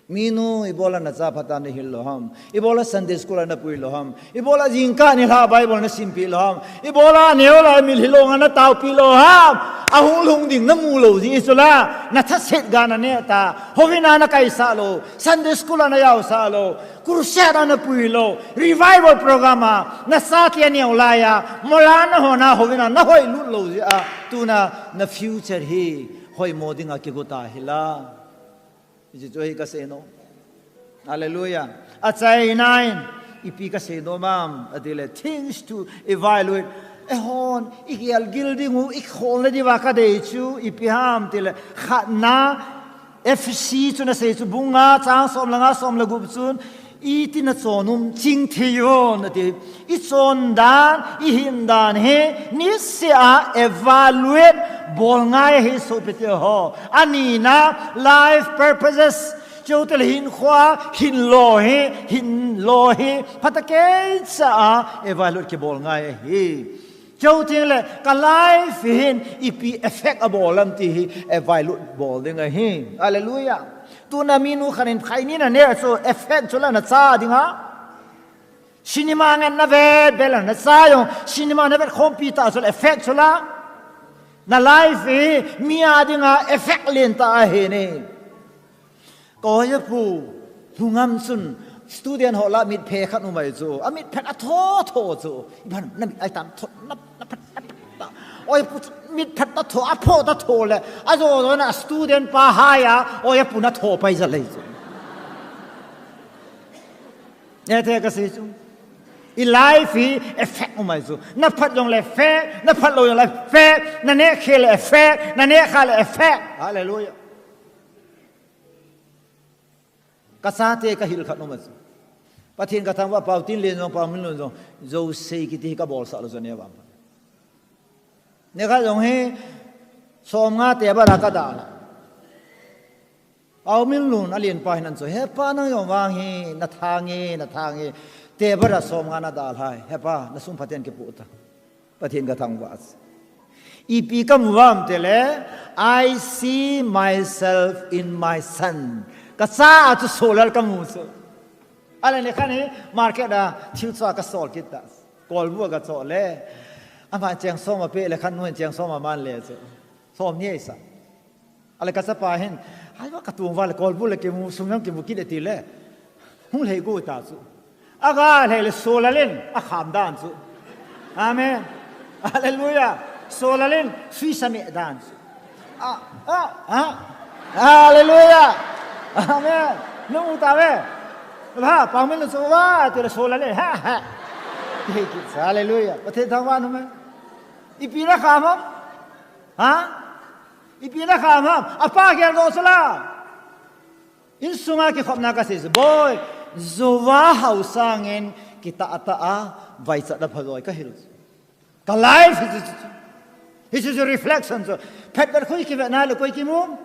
Minu, ibola nacha phatah a nahil lou ham? Ibola Sunday school a napui lou ham? Ibola jingkah nilhah Bible nasimpeh lou ham? Ibola neo lai mitlhi longa nataopeh lou ham? Ahung lhung ding namu lou jeh chula, nathaset ga naneh ta. Houin a nakaisah lou, Sunday school a najaosah lou, crusade a napui lou, revival program a, nachate aneo laiya, mola nahon a houin a nahoilut lou jeh a, tuna na future hi hoimo dinga kigot ahi la. Hiche chu hi kasei nom. Hallelujah. Achaina in, ipi kasei nom ham, atile, things to evaluate. Eihon, igel gil ding u, ikholna diuva kadei chu, ipi ham tile, khatna, Ephesi chun asei chu, bung nga, chang som le nga, som le gup chun, iti nachon um, chingthei un, ati. Ichon dan, ihin dan hi, niseh a evaluate bol ngai ahi sopite ho. Anina, life purposes, chutile hinkho, hinlou hi, hinlou hi, phatah keicha a evaluate kibol ngai ahi. Chuteng le, ka life hin ipi effect abol ham ti hi evaluate bol ding ahi. Hallelujah. Tuna minu khat in phaini na ne chu effect chu la na cha dinga. Cinema ngen na vet vet la na cha jong. Cinema na vet khompi ta chu la effect chu la. Na life hi mi a dinga effect lentah ahi ne. Ka oiya pu, lhungam chun student ho lah mitphe khat um ahi chu. A mitphet a tho tho chu. Iban na mit ai tam tho na na phat na phat ta. Oiya pu chu mitphet ta tho, a pho ta tho le. A jo jo na student pa hai a, oiya pu na tho pai ja lei chu. E the ka sei chu. I life hi effect um ahi chu. Na phat jong le fe, na phat lou jong le fe, na ne khe le fe, na ne kha le fe. Hallelujah. Ka chate ka hil khat um ahi chu. Pathen ka thangvah, Pau Tin Lin jong, Pau Min Lun jong, jo sei kiti hi ka bolsah lou chu ne vang. Ne khat jong hi, som nga te bara ka da la. Pau Min Lun a lien pa hin an chu, he pa nang jong vang hi, na thang e, na thang e, te bara som nga na da lai, he pa, na sum phaten kipu ta. Pathen ka thangvah. Ipi ka mu vam te le, I see myself in my son. Ka cha a chu solar ka mu chu. Ale ne khat hi market a thil chua ka sol kit ta. Kolbu a ka cho le. Ama cheng som a pe le khat nu in cheng som a man le chu. Som ni sa. Ale ka chapa hin, hai va ka tung va le kolbu le kimu sung jong kimu kit le ti le. Hung lhei gu ta chu. A ga lhei le solar in a kham dan chu. Amen. Hallelujah. Solar in sui sa me dan chu. A, a, a. Hallelujah. Amen. Nu ta ve. Va, Pau Min Lun chu va, ti le solar in. Ha, ha. Hallelujah. Pathen thangvah nu me. Ipi na kham ham? Ha? Ipi na kham ham? A pa geldoh chu la. Insunga kikhopna ka sei chu, boi, jouva hao sangin kitah tah a, vaichat a pha joi ka hil. Ka life hi chu, hi chu, chu reflection chu. Phetvet khu kivet na le koi kimu?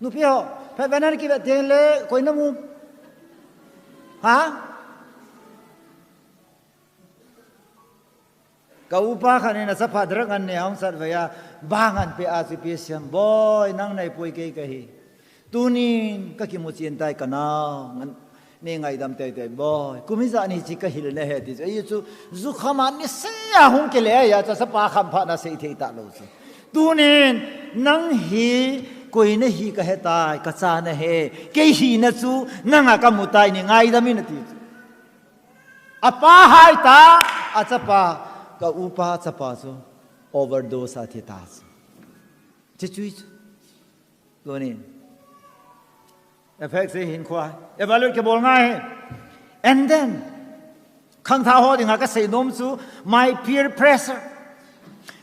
Nupi ho, phetvet na kivet teng le koi na mu? Ha? Ka upa khat in a chapa drug ngan ne hung sat vei a, ba ngan pe a chu ipi siam, boi, nang nei poi kei ka hi. Tunin ka kimu chin tai ka nao, ngan ne ngaidam tei tei, boi. Kum ijat ni chi ka hil na he ti chu. Ei chu, jukham a ni sei a hung kile a chu, chapa khampha na sei thei ta lou chu. Tunin, nang hi, koi na hi ka he tai, ka cha na he, kei hina chu, nang a ka mu tai ni ngaidam in a ti chu. A pa hai ta, a chapa, ka upa chapa chu overdose a thi ta chu. Chi chui chu. Tunin. Effect se hin khua. Evaluate ke bol ngai. And then, khangthah ho dinga ka sei nom chu, my peer pressure.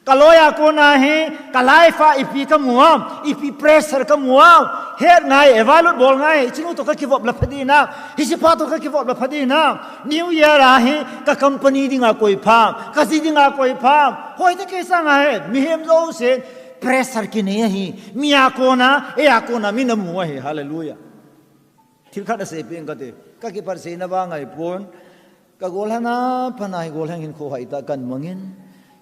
Ka loi a kona hi, ka life a ipi ka mu am, ipi pressure ka mu am, het ngai, evaluate bol ngai, hichenu to ka kivop la pha ding ham, hichepa to ka kivop la pha ding ham, New Year a hi, ka company dinga koi pha am, ka ji dinga koi pha am, hoi ta kei sanga hi, mihem jousen, pressure kinei ahi, mi a kona, ei a kona, mi na mu ahi, hallelujah. Thil khat asei peh ing kate, ka kipat seina vang ahipon, ka golhang a pat a hi golhang hinkho hoitah kan mangin,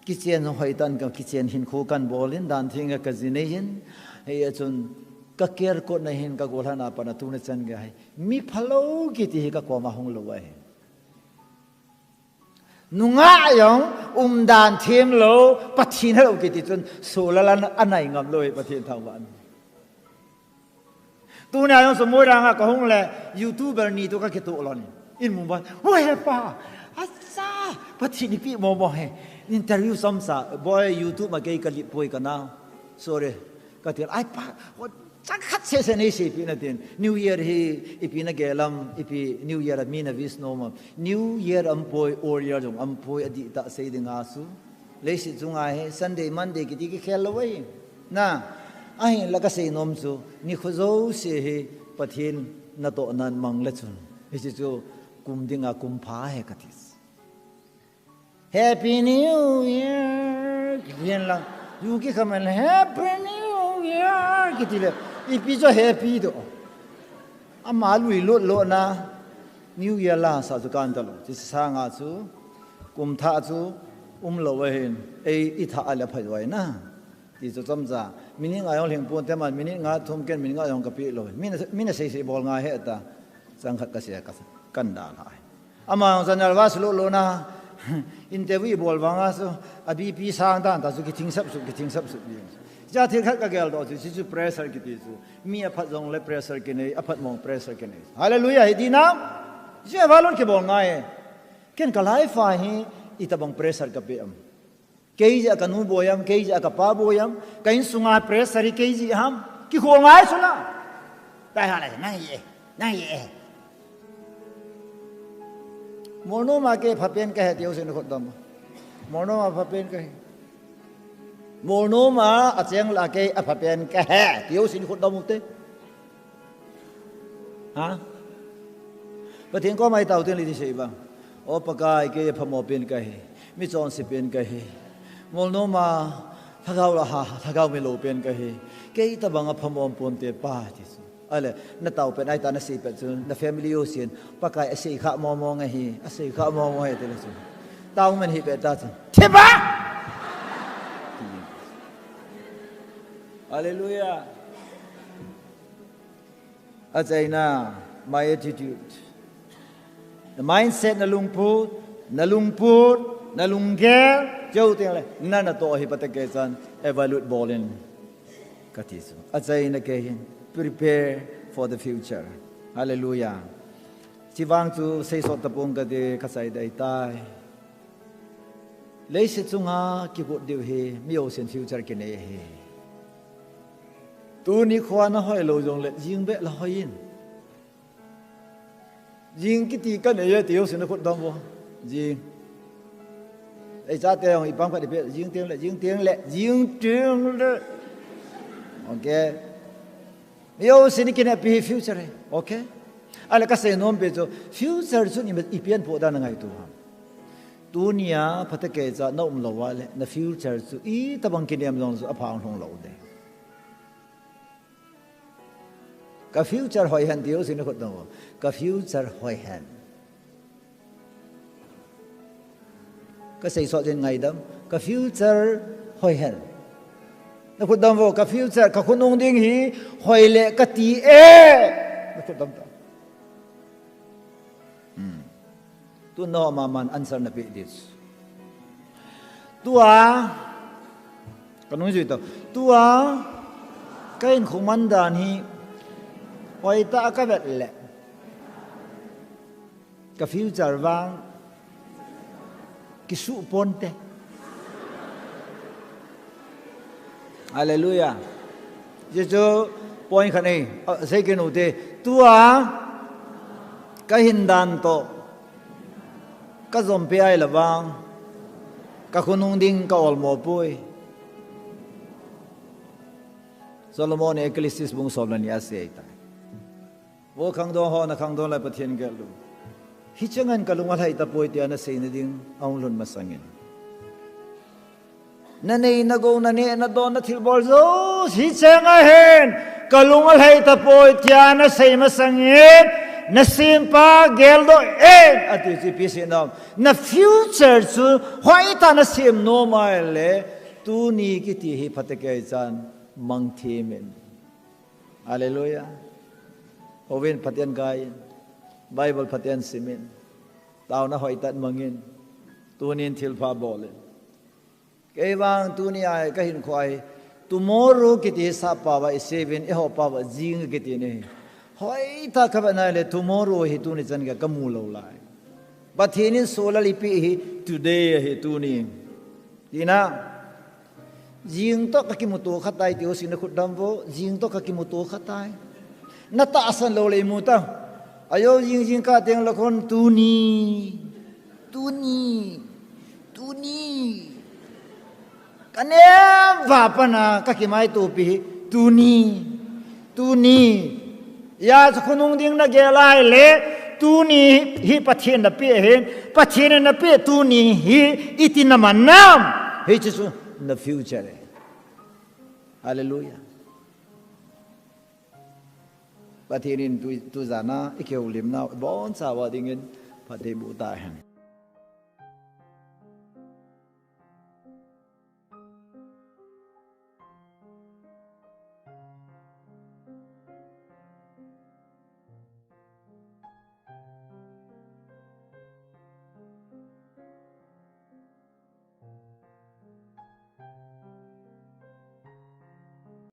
kichen hoitah in ka kichen hinkho kan bolin, dan theng a ka ji nei in, hia chun ka care kotna hin ka golhang a pat a tuni chan gei hi, mi phalou kiti hi ka koma hung lou ahi. Nungah jong umdan themlou, Pathen helou kiti chun, solar a anai ngamlou hi Pathen thangvah in. Tunia jong chu Moirang a ka hung le, YouTuber ni to ka kitoh lhon in. In Mumbai, "Oi, hepa, acha, Pathen ipi momo he. Interview chomcha, boi, YouTube a kei ka lip poi ka nao. Sorry," ka ti le, "Ai pa, chang khat sese nei seipeh in," atin. New Year hi, ipi na gel am, ipi New Year a mi na wish nom am. New Year aum poi, Old Year jong aum poi, adih tah sei ding ahi chu. Leiset chunga hi, Sunday, Monday kiti kikhel lou ahi. Na, ahinla ka sei nom chu, nikho jouse hi, Pathen natohna in mang le chun. Hiche chu, kum dinga kum pha ahi ka ti. Happy New Year! Kiti hen lang. Ju kikham hen, Happy New Year! Kiti le. Ipi chu happy to. Ama lui lut lut na. New Year la sa chu kan ta lou. Hiche sanga chu. Kum thah chu. Um lou ahin. Ei i thah a le pha joi na. Ti chu chomcha. Minute nga jong lhing ponte, aman minute nga thum, ken minute nga jong kapeh lou. Min, min asei sei bol ngai hita. Chang khat kasei a ka, kan dalha. Ama jong general verse lou lou na, interview bol vanga chu, a B P sang dan ta chu kithing sap sup, kithing sap sup ding. Hiche thil khat kageldoh chu, hichu pressure kiti chu. Mi aphat jongle pressure kinei, aphat mong pressure kinei. Hallelujah, hiti na. Hichu evaluate kibol ngai. Ken ka life a hi, itobang pressure kapeh am. Kei jeh a kanu boi am, kei jeh a kapa boi am, ka insunga pressure hi kei jeh ham, kikhol ngai chu la. Tai ha le, nang hi e, nang hi e. Molnom a kei phapen kahi, ti jousen khut dom. Molnom a phapen kahi. Molnom a acheng la kei aphapen kahi, ti jousen khut dom ute. Ha? Pathen koma itao teng le ti sei vang. O Pakai, kei aphamo pen kahi. Mi chonse pen kahi. Molnom a lhagao la ha, lhagao milou pen kahi. Kei tobang aphamo ponte Pa ti chu. Ale, natao pet ahita, nasei pet chu, na family jousen, Pakai asei kha momo nge hi, asei kha momo nge ti le chu. Tao man hi pet ta chu. Thiba! Hallelujah. Achaina, my attitude. Na mindset, na lungput, na lungput, na lunggel, chuteng le, na natoh hi phatecha chan, evaluate bol in. Kati chu. Achaina kei hin, prepare for the future. Hallelujah. Hiche vang chu seisot tapong kati, kasei ding ahitai. Leiset chunga kigot diu hi, mi jousen future kinei ahi. Tuni kho a nahoi lou jongle, jing beh la hoi in. Jing kiti kanei e, ti jousen khut dom vo. Jing. Ei chate jong ipang phat ipi, jing teng le, jing teng le, jing teng le. Okay. Mi jousen ikineppi hi future ahi. Okay. Ale kasei nom pen chu, future chu i, ipi a poh dan a ngaito ham. Tunia phatecha na um lou a le, na future chu itobang kinem jong chu apha lhung lou ding. Ka future hoi hen ti jousen khut dom vo. Ka future hoi hen. Kasei sot jeng ngaidam. Ka future hoi hen. Na khut dom vo, ka future, ka khonung ding hi hoi le kati e. Na khut dom ta. Hmm. Tun nangho maman answer napeh ding. Tua, kanung jui to. Tua, ka hinkho man dan hi, hoitah a kavet le, ka future vang, kisuh ponte. Hallelujah. Hichu point khat ahi, ah, sei kit u te. Tua, ka hin dan toh, ka jom pi ahile vang, ka khonung ding ka olmo poi. Solomon in Ecclesiastes bung som le ni a asei tai. Vo khangdong ho, na khangdong lai Pathen gel u. Hicheng in ka lung alhai tapoi tia nasei nading ahung lhun masang in. Na nei, na gou, na neh, na don, na thilbol jouse hicheng a hin ka lung alhai tapoi tia nasei masang in, na sempa geldoh in, ati chu ipi sei nom. Na future chu hoitah a nasem nom ahile, tuni kiti hi phatecha chan mang them in. Hallelujah. Houin, Pathen gai in. Bible Pathen sim in. Taona hoitah in mang in. Tunin thilpha bol in. Kei vang tunia ka hinkho a hi, tomorrow kiti hi sap pao a i save in, eiho pao a jing kiti ahi. Hoitah a ka vet nai le tomorrow hi tuni chan geiya ka mu lou lai. Pathen in solal eipeh hi today ahi, tuni. Tina, jing toh ka kimuto kha tai ti ho, sin na khut dom vo, jing toh ka kimuto kha tai. Na tahsan lou le imu ta. Ajo jing jing ka teng le khun tuni. Tuni, tuni. Ka neo va pat a ka kimaitopi hi, tuni, tuni. Hijeh chun khonung ding na gel ahile, tuni hi Pathen in napeh ahin, Pathen in napeh tuni hi iti na man nam. Hiche chu na future ahi. Hallelujah. Pathen in tu, tu jan a i kihoulimna u ibonchauva dingin phatthei boh tahen.